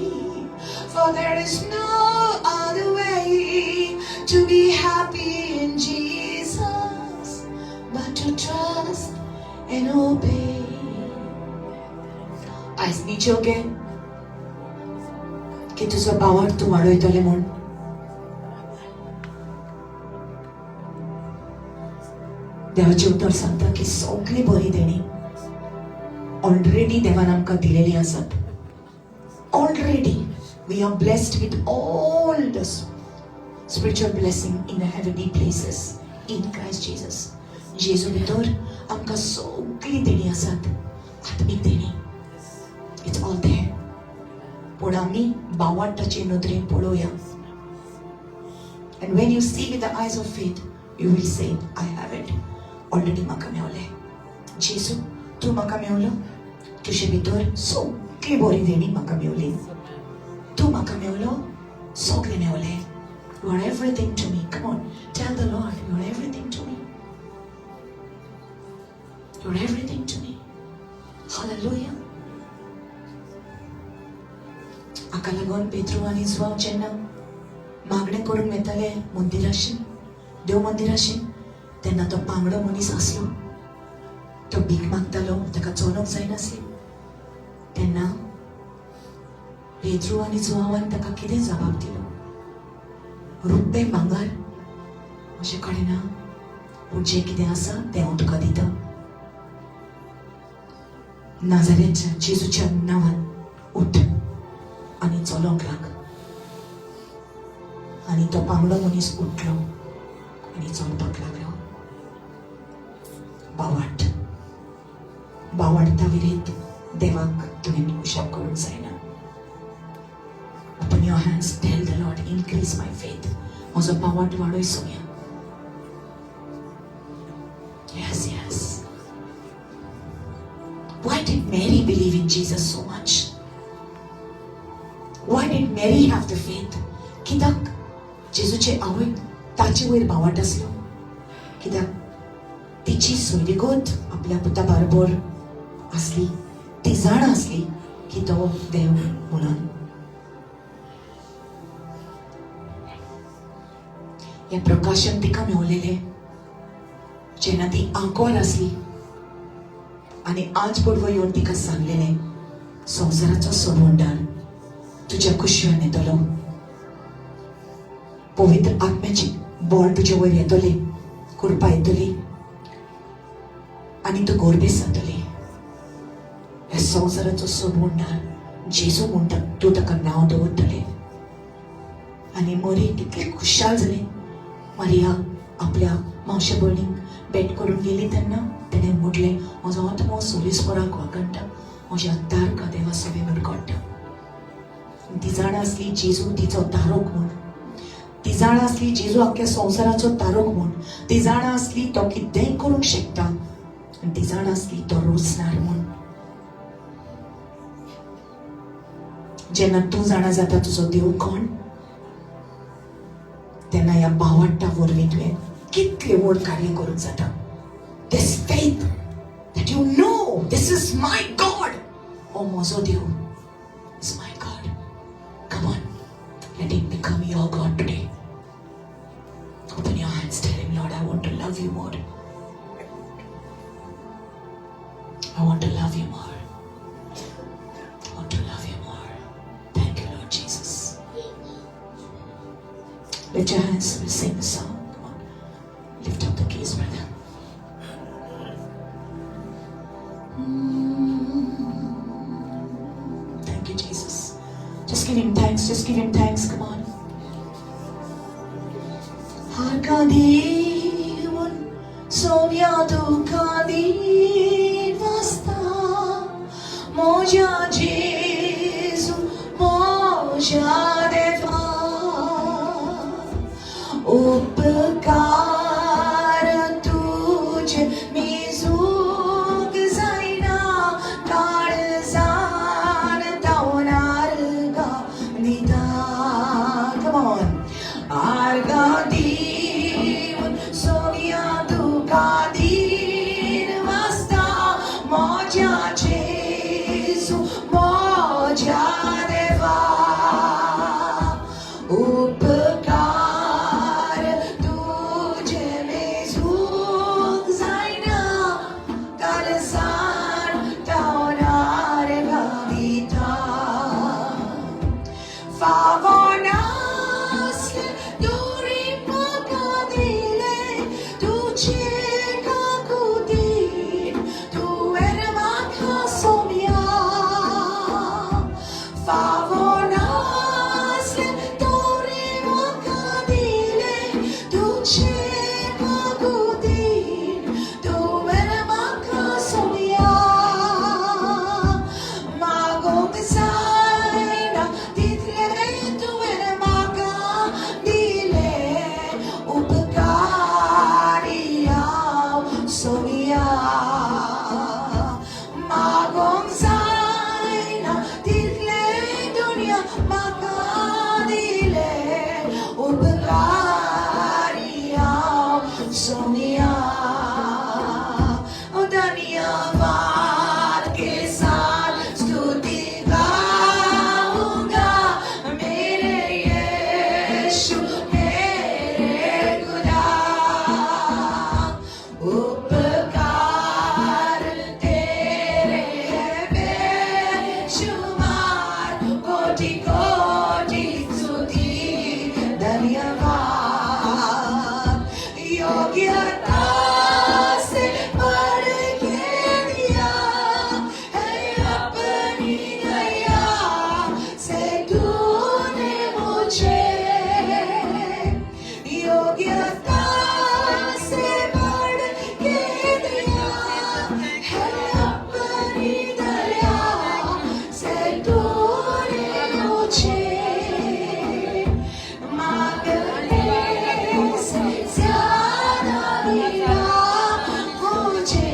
for there is no other way to be happy in Jesus but to trust and obey. आयज नीचे okay की तुजो power तूं वाडयतले म्हूण. देवाचें उतर सांगता की सगळी बरी देणी ऑलरेडी देवान आमकां दिलेली आसात. Already we are blessed with all the spiritual blessing in the heavenly places. In Christ Jesus. जेजू भितर आमकां सगळीं देणी आसात, आत्मीक देणी. It's all there. पूण आमी बावाटाचे नदरेन पळोवया. And when you see with the eyes of faith, you will say, "I have it already. म्हाका मेवलें. जेजू, तूं म्हाका मेवलो. तुजे भितर सगळी बरी देणी म्हाका मेवली. तूं म्हाका मेवलो, सगळें मेवलें. You are everything to me." Come on, tell the Lord, "You are everything to me. You are everything to me." Hallelujah. हाका लागून पेत्रू आनी जुवांव जेन्ना मागणें करूंक वेताले मंदिराशीन, देव मंदिराशीन, तेन्ना तो पांगडो मनीस आसलो. तो भीक मागतालो. ताका चलोवंक जायनासली. तेन्ना पेत्रू आनी जुवांवान ताका कितें जबाब दिलो? रुपें भांगर म्हजे कडेन ना, पूण जें कितें आसा तें हांव तुका दितां. नाजारेच्या जेजूच्या नांवान उठ आनी चलोंक लाग. आनी तो पांगडो मनीस उठलो आनी चलपाक लागलो. बावाट बावाडता विरेत देवाक तुवें खुशाल करूंक जायना. Open your hands, tell the Lord, "Increase my faith. म्हजो पावाट वाडय Saumya." Yes. Why did Mary believe in Jesus so much? Why did Mary have the faith? कित्याक जेजूचे आवय ताचे वयर बावाट आसलो? कित्याक तिची सोयरीगत आपल्या पुता बरोबर आसली. ती जाणा आसली की तो देव म्हणून. हें प्रकाशन तिका मेवलेलें जेन्ना ती आंकवार आसली आनी आज बरोबर येवन तिका सांगलेलें, संवसाराचो सोडवणदार तुज्या कुशव्यान येतलो, पवित्र आत्म्याची बळ तुजे वयर येतली, कृपा येतली आनी तूं गोरबेस जातली. ह्या संवसाराचो सोडवणदार जेजू म्हणटा तूं ताका नांव दवरतले. आनी मरी कितले खुशाल जालें. मारिया आपल्या मावशे भयणीक भेट करून गेली तेन्ना तेणें म्हटलें, म्हजो आत्मो सोलीसपराक वागणटा, म्हज्या तारका देवा सवे मुरगोट्टा. ती जाणा आसली जेजू तिचो तारोक म्हूण. ती जाणा आसली जेजू आख्ख्या संवसाराचो तारोक म्हूण. ती जाणा आसली तो कितेंय करूंक शकता आनी ती जाणा आसली तो रोचणार म्हूण. जेन्ना तूं जाणा जाता तुजो देव कोण, तेन्ना ह्या बावाट्टा वरवीं तुवें कितलें व्हड कार्य करूंक जाता. This faith that you know this is my God. हो म्हजो देव is my God. Come on, let him become your God today. Open your hands, tell him, "Lord, I want to love you more. I want to love you more. I want to love you more." Thank you, Lord Jesus. Lift your hands, we'll sing the song. Come on. Lift up the keys, brother. Thank you, Jesus. Just give him thanks. Just give him thanks. Come on. आर्गां दिवन सोम्या तुका दीन वासता, म्हज्या जेजू, म्हज्या देवा. उपकार तुजे मेजूंक जायना, काळजान आर्गां दिता. Come on. आर्गां दिवन सोम्या तुका दीन वासता, म्हज्या जेजू, म्हज्या देवा. उपकार तुजे मेजूंक जायना, काळजान आर्गां दिता. फावो नासलें तरी म्हाका दिलें तुजे काकुतीन तुवें म्हाका सोम्या. फावो नासलें तरी धन्यवाद. योग्यता से बढ़ के दिया है अपनी दया से तूने मुझे. योग्यता से बढ़ के दिया है अपनी दया से तूने मुझे. मांगने से ज्यादा मिला मुझे,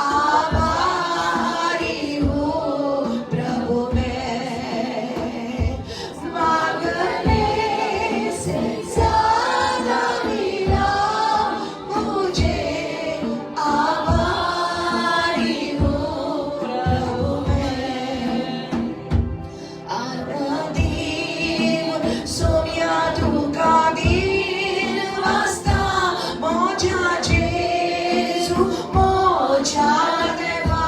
आभारी हूँ प्रभु मैं. मांगने से ज्यादा मिला मुझे, आभारी हूँ प्रभु मैं. आर्गां सोम्या तुका दीन वासता म्हज्या जेजू, म्हज्या देवा.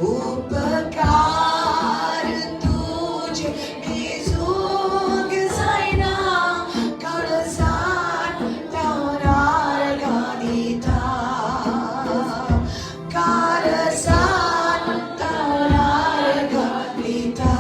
उपकार तुजे मेजूंक जायना, काळजांत आर्गां दिता, काळजांत आर्गां दिता.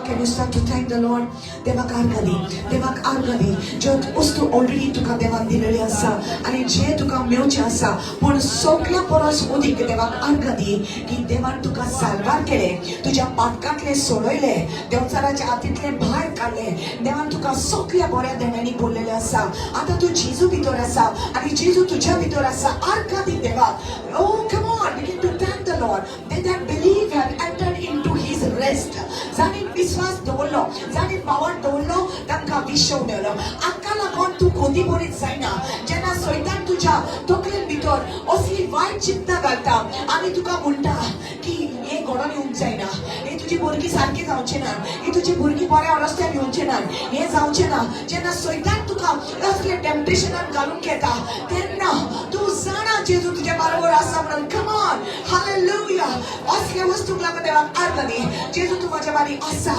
Can you start to thank the Lord? देवाक आर्गां दी, देवाक आर्गां दी. ज्यो वस्तू ऑलरेडी तुका देवान दिलेली आसा आनी जे तुका मेळचें आसा, पूण सगल्या परस अदीक देवाक आर्गां दी की देवान तुका साल्वार केलें, तुज्या पातकांतलें सोडयलें, देंवचाराच्या हातींतलें भायर काडलें. देवान तुका सगल्या बऱ्या देण्यांनी भरलेलें आसा. आतां तूं जेजू भितर आसा आनी जेजू तुज्या भितर आसा. आर्गां दी देवाक. Oh, come on, begin to thank the Lord. They that believe have entered into his rest. जाणीं विश्वास दवरलो, जाणीं भावार्थ दवरलो, तांकां विशव मेळ्ळो. हाका लागून तूं खोती भरीत जायना जेन्ना सैतान तुज्या तकलेन भितर असली वायट चिंता घालता आनी तुका म्हणटा की हें घडोवन येवंक जायना, हे तुजी भुरगीं सारकी जावचे ना, ही तुजी भुरगीं बऱ्या रस्त्यार येवचे ना, हें जावचें ना. जेन्ना सैतान तुका असले टेम्पटेशनान घालून घेता तेन्ना तूं जाणा जेजू तुज्या बरोबर आसा म्हणून. Come on, hallelujah. असल्या वस्तूंक लागून देवाक आर्गां दी. जेजू तूं म्हज्या बारी आसा.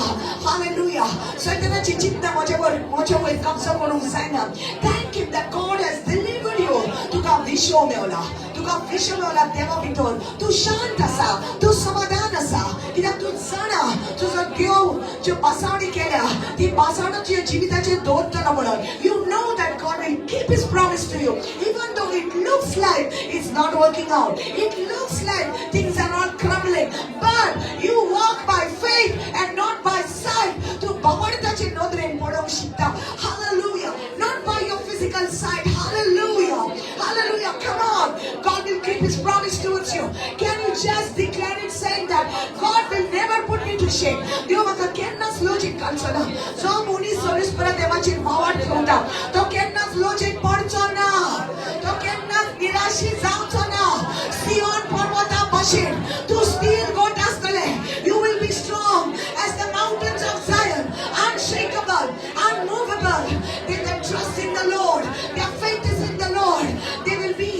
हालेलुया. सैतानाची चिंता म्हज्या वयर कब्जो करूंक जायना. Thank him that God has delivered you. तुका विशव मेवला, तुका विशव मेवला देवा भितर. तूं शांत आसा, तूं समाधान आसा, कित्याक तूं जाणा तुजो देव ज्यो पासावणी केल्या ती पासावणी तुज्या जिविताचेर दवरतलो म्हणून. You know that God will keep his promise to you, even though it looks like it's not working out, it looks like things are all crumbling, but you walk by faith and not by sight. तूं भावार्थाचे नदरेन पळोवंक शिकता. Hallelujah. Not by your physical sight. Hallelujah, hallelujah. Come on, God will keep his promise towards you. Can you just declare it, saying that God will never put me to shame? देव म्हाका केन्नाच लजेक घालचो ना. जो मनीस सोलीस परत देवाचेर भावार्थ ठेवता तो केन्नाच लजेक पडचो ना, तो केन्नाच निराशी जावचो ना. सियोन पर्वता भशेन तूं स्थिर घट आसतले. You will be strong as the mountains of Zion, unshakable, unmovable. They that trust in the Lord, their faith is in the Lord. They will be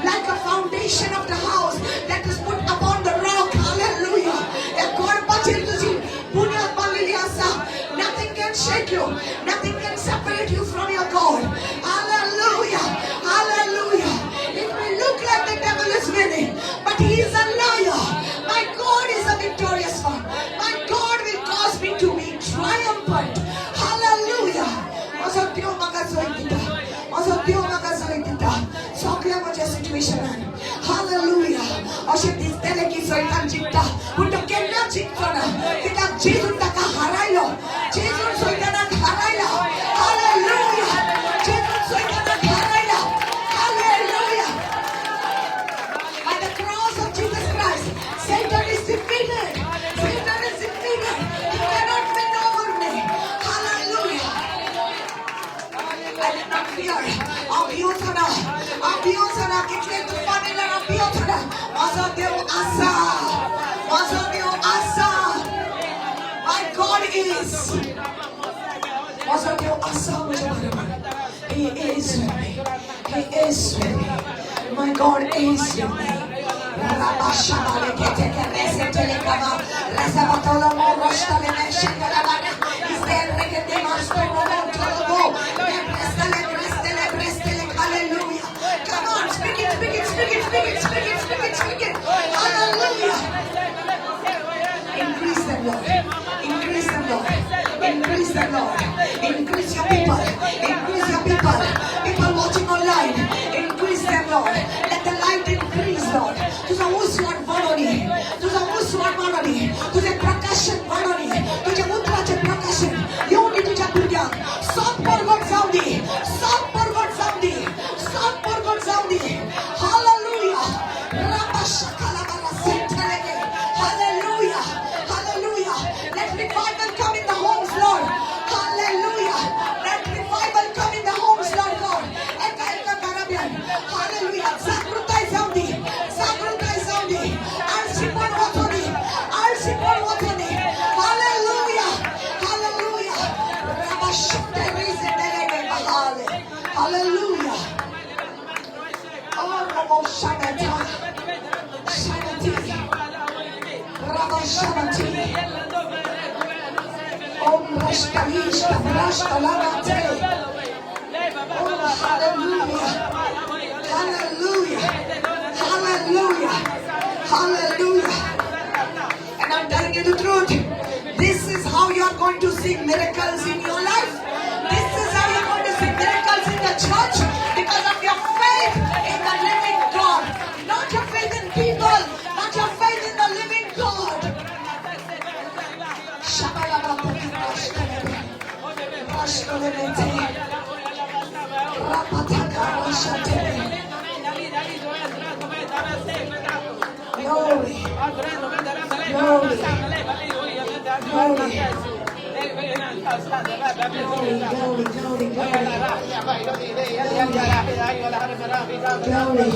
like a foundation of the house that is put upon the rock. Hallelujah. ह्या कोरपाचेर तुजी बुन्याद बांदलेली आसा. Nothing can shake you. Nothing can separate you from your God. Hallelujah. Hallelujah. It may look like the devil is winning, but he is a liar. My God is a victorious one. My God will cause me to be triumphant. Hallelujah. म्हजो देव म्हाका जैत दिता, म्हजो देव म्हाका जैत दिता सगळ्या म्हज्या सिट्युएशनान. हालेलुया. अशें दिसतलें की सैतान जिखता, पूण तो केन्नाच जिखचो ना, कित्याक जेजून ताका हारायलो. जेजून सैतानाक हारायला. हालेलुया. जेजून सैतानाक हारायला. Hallelujah. By the cross of Jesus Christ, Satan is defeated. Satan is defeated. He cannot win over me. Hallelujah. I did not fear. हांव भिवचो ना, हांव भिवचो ना. कितले तुफान येयल्यार हांव भिवचो ना. म्हजो देव आसा, म्हजो देव आसा. My God is. म्हजो देव आसा म्हज्या बरोबर. He is with me. He is with me. My God is with me. Rabashabale keteke resetele kama, resabatolo mo roshtale me shekalabana. Is there people. Increase your people. People watching online. Increase them, Lord. Let the light increase, Lord. तुझा उजवाड वाढवणे, तुझा उजवाड वाढवणे, तुझे प्रकाशन वाढवणे, तुझ्या उतराचे प्रकाशन येऊन दे तुझ्या भुरग्यांक. सब परगट जाऊ दे, सब परगट जाऊ दे, सब परगट जाऊ दे. हालेलुया. राबा शकाला बारा सेंटलेगे. Hallelujah. Hallelujah. Let revival come in the homes, Lord. Hallelujah. Let revival come in the homes, Lord God. एका एका घराब्यान. Hallelujah. जागृताय जाऊ दे, जागृताय जाऊ दे. आळशीपण वचो दे, आळशीपण वचो दे. Hallelujah. Hallelujah. राबा शक्ते रिझेंडेलेगे बहाले. Hallelujah. Oh, Rabo Shanata. Shanati. Rabo Shanati. Om Rashtalishta Brashtalavate. Oh, hallelujah. Hallelujah. Hallelujah. Hallelujah. And I'm telling you the truth. This is how you are going to see miracles in your life. This is how you're going to see miracles in the church, because of your faith in the living God. Not your faith in people, but your faith in the living God. Shabalabapakashtalebe. Rashtalebete. Rapatakarashatele. Glory. Glory. Glory. Glory, glory, glory, glory. Glory.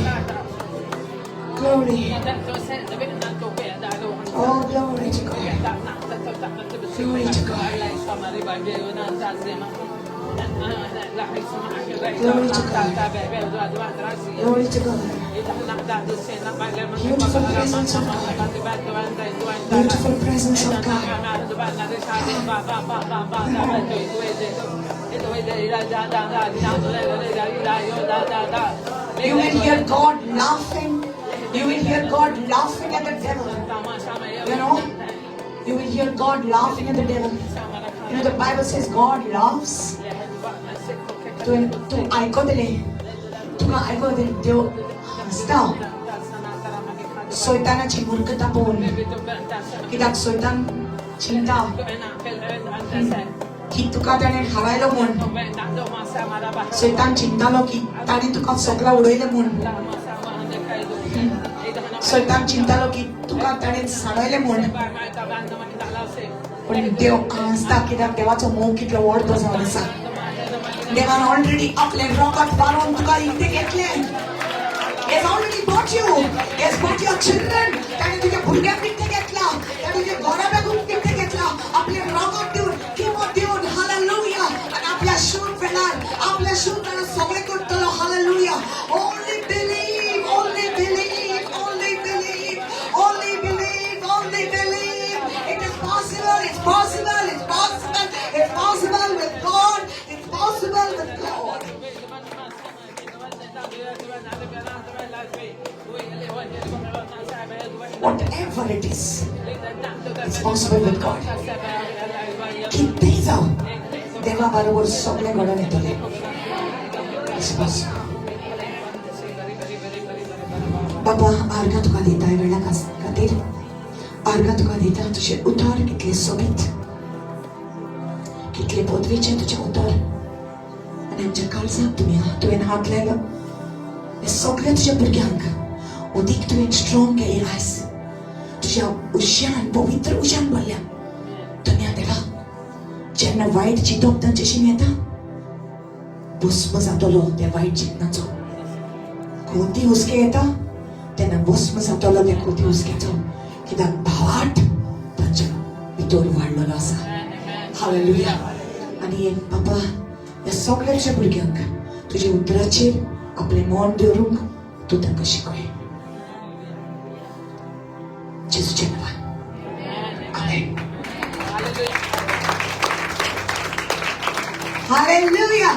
Glory. Oh, glory to God. Glory to God. Glory to God. Glory to God. Beautiful presence of God. Beautiful presence of God. You will hear God laughing. You will hear God laughing at the devil. You know? You will hear God laughing at the devil. You know, the Bible says God laughs. तूं तूं आयकतले, तुका आयकतले, देव हांसता सैतानाची मूर्खता पळोवन, कित्याक सैतान चिंता की तुका ताणें हारायलो म्हूण. सैतान चिंतालो की ताणें तुका सगळा उडयलें म्हूण. सैतान चिंतालो की तुका ताणें सांडयलें म्हूण. पूण देव हांसता, कित्याक देवाचो मोग कितलो व्हड तो जावन आसा. देवान ऑलरेडी आपलें रगत बारोवन तुका इकतें घेतलें. He has already bought you. He has bought your children. ताणें तुज्या भुरग्यांक विकतें घेतला, ताणें तुज्या घराब्याक विकतें घेतला आपलें रगत दिवन, किंमत दिवन. हालेलुया. आनी आपल्या शूर वेळार, आपल्या शूर वेळार सगळें करतलो. Hallelujah. Only believe, only believe, only believe, only believe, only believe. It is possible, it's possible, it's possible, it's possible with God, it's possible with God. Whatever it is, it's possible with God. कितेंय जावं, देवा बरोबर सगळें घडोवन येतलें. It's possible. बाबा, आर्गां तुका दिता ह्या वेळा खातीर. आर्गां तुका दिता. तुजें उतर कितलें सोबीत, कितलें पदवेचें तुजें उतर. आनी आमच्या काळजाक तुमी तुवें हात लायलो. हे सगळ्या तुज्या भुरग्यांक उदीक तुवें स्ट्रॉंग केली आयज. तुज्या उज्यान, पवित्र उज्यान भरल्या तुमी. देवा, जेन्ना वायट चिंतप तांचेशीन येता, भस्म जातलो त्या वायट चिंतनाचो. कोती हुस्के येता तेन्ना भस्म जातलो त्या कोती हुस्क्याचो, कित्याक भावाट तांच्या भितर वाडलेलो आसा. हालेलुया. आनी बाबा, ह्या सगळ्या तुज्या भुरग्यांक तुज्या उतराचेर आपलें मन दवरूंक तूं तांकां शिकय. जेजूच्या नांवान, आमेन. Hallelujah.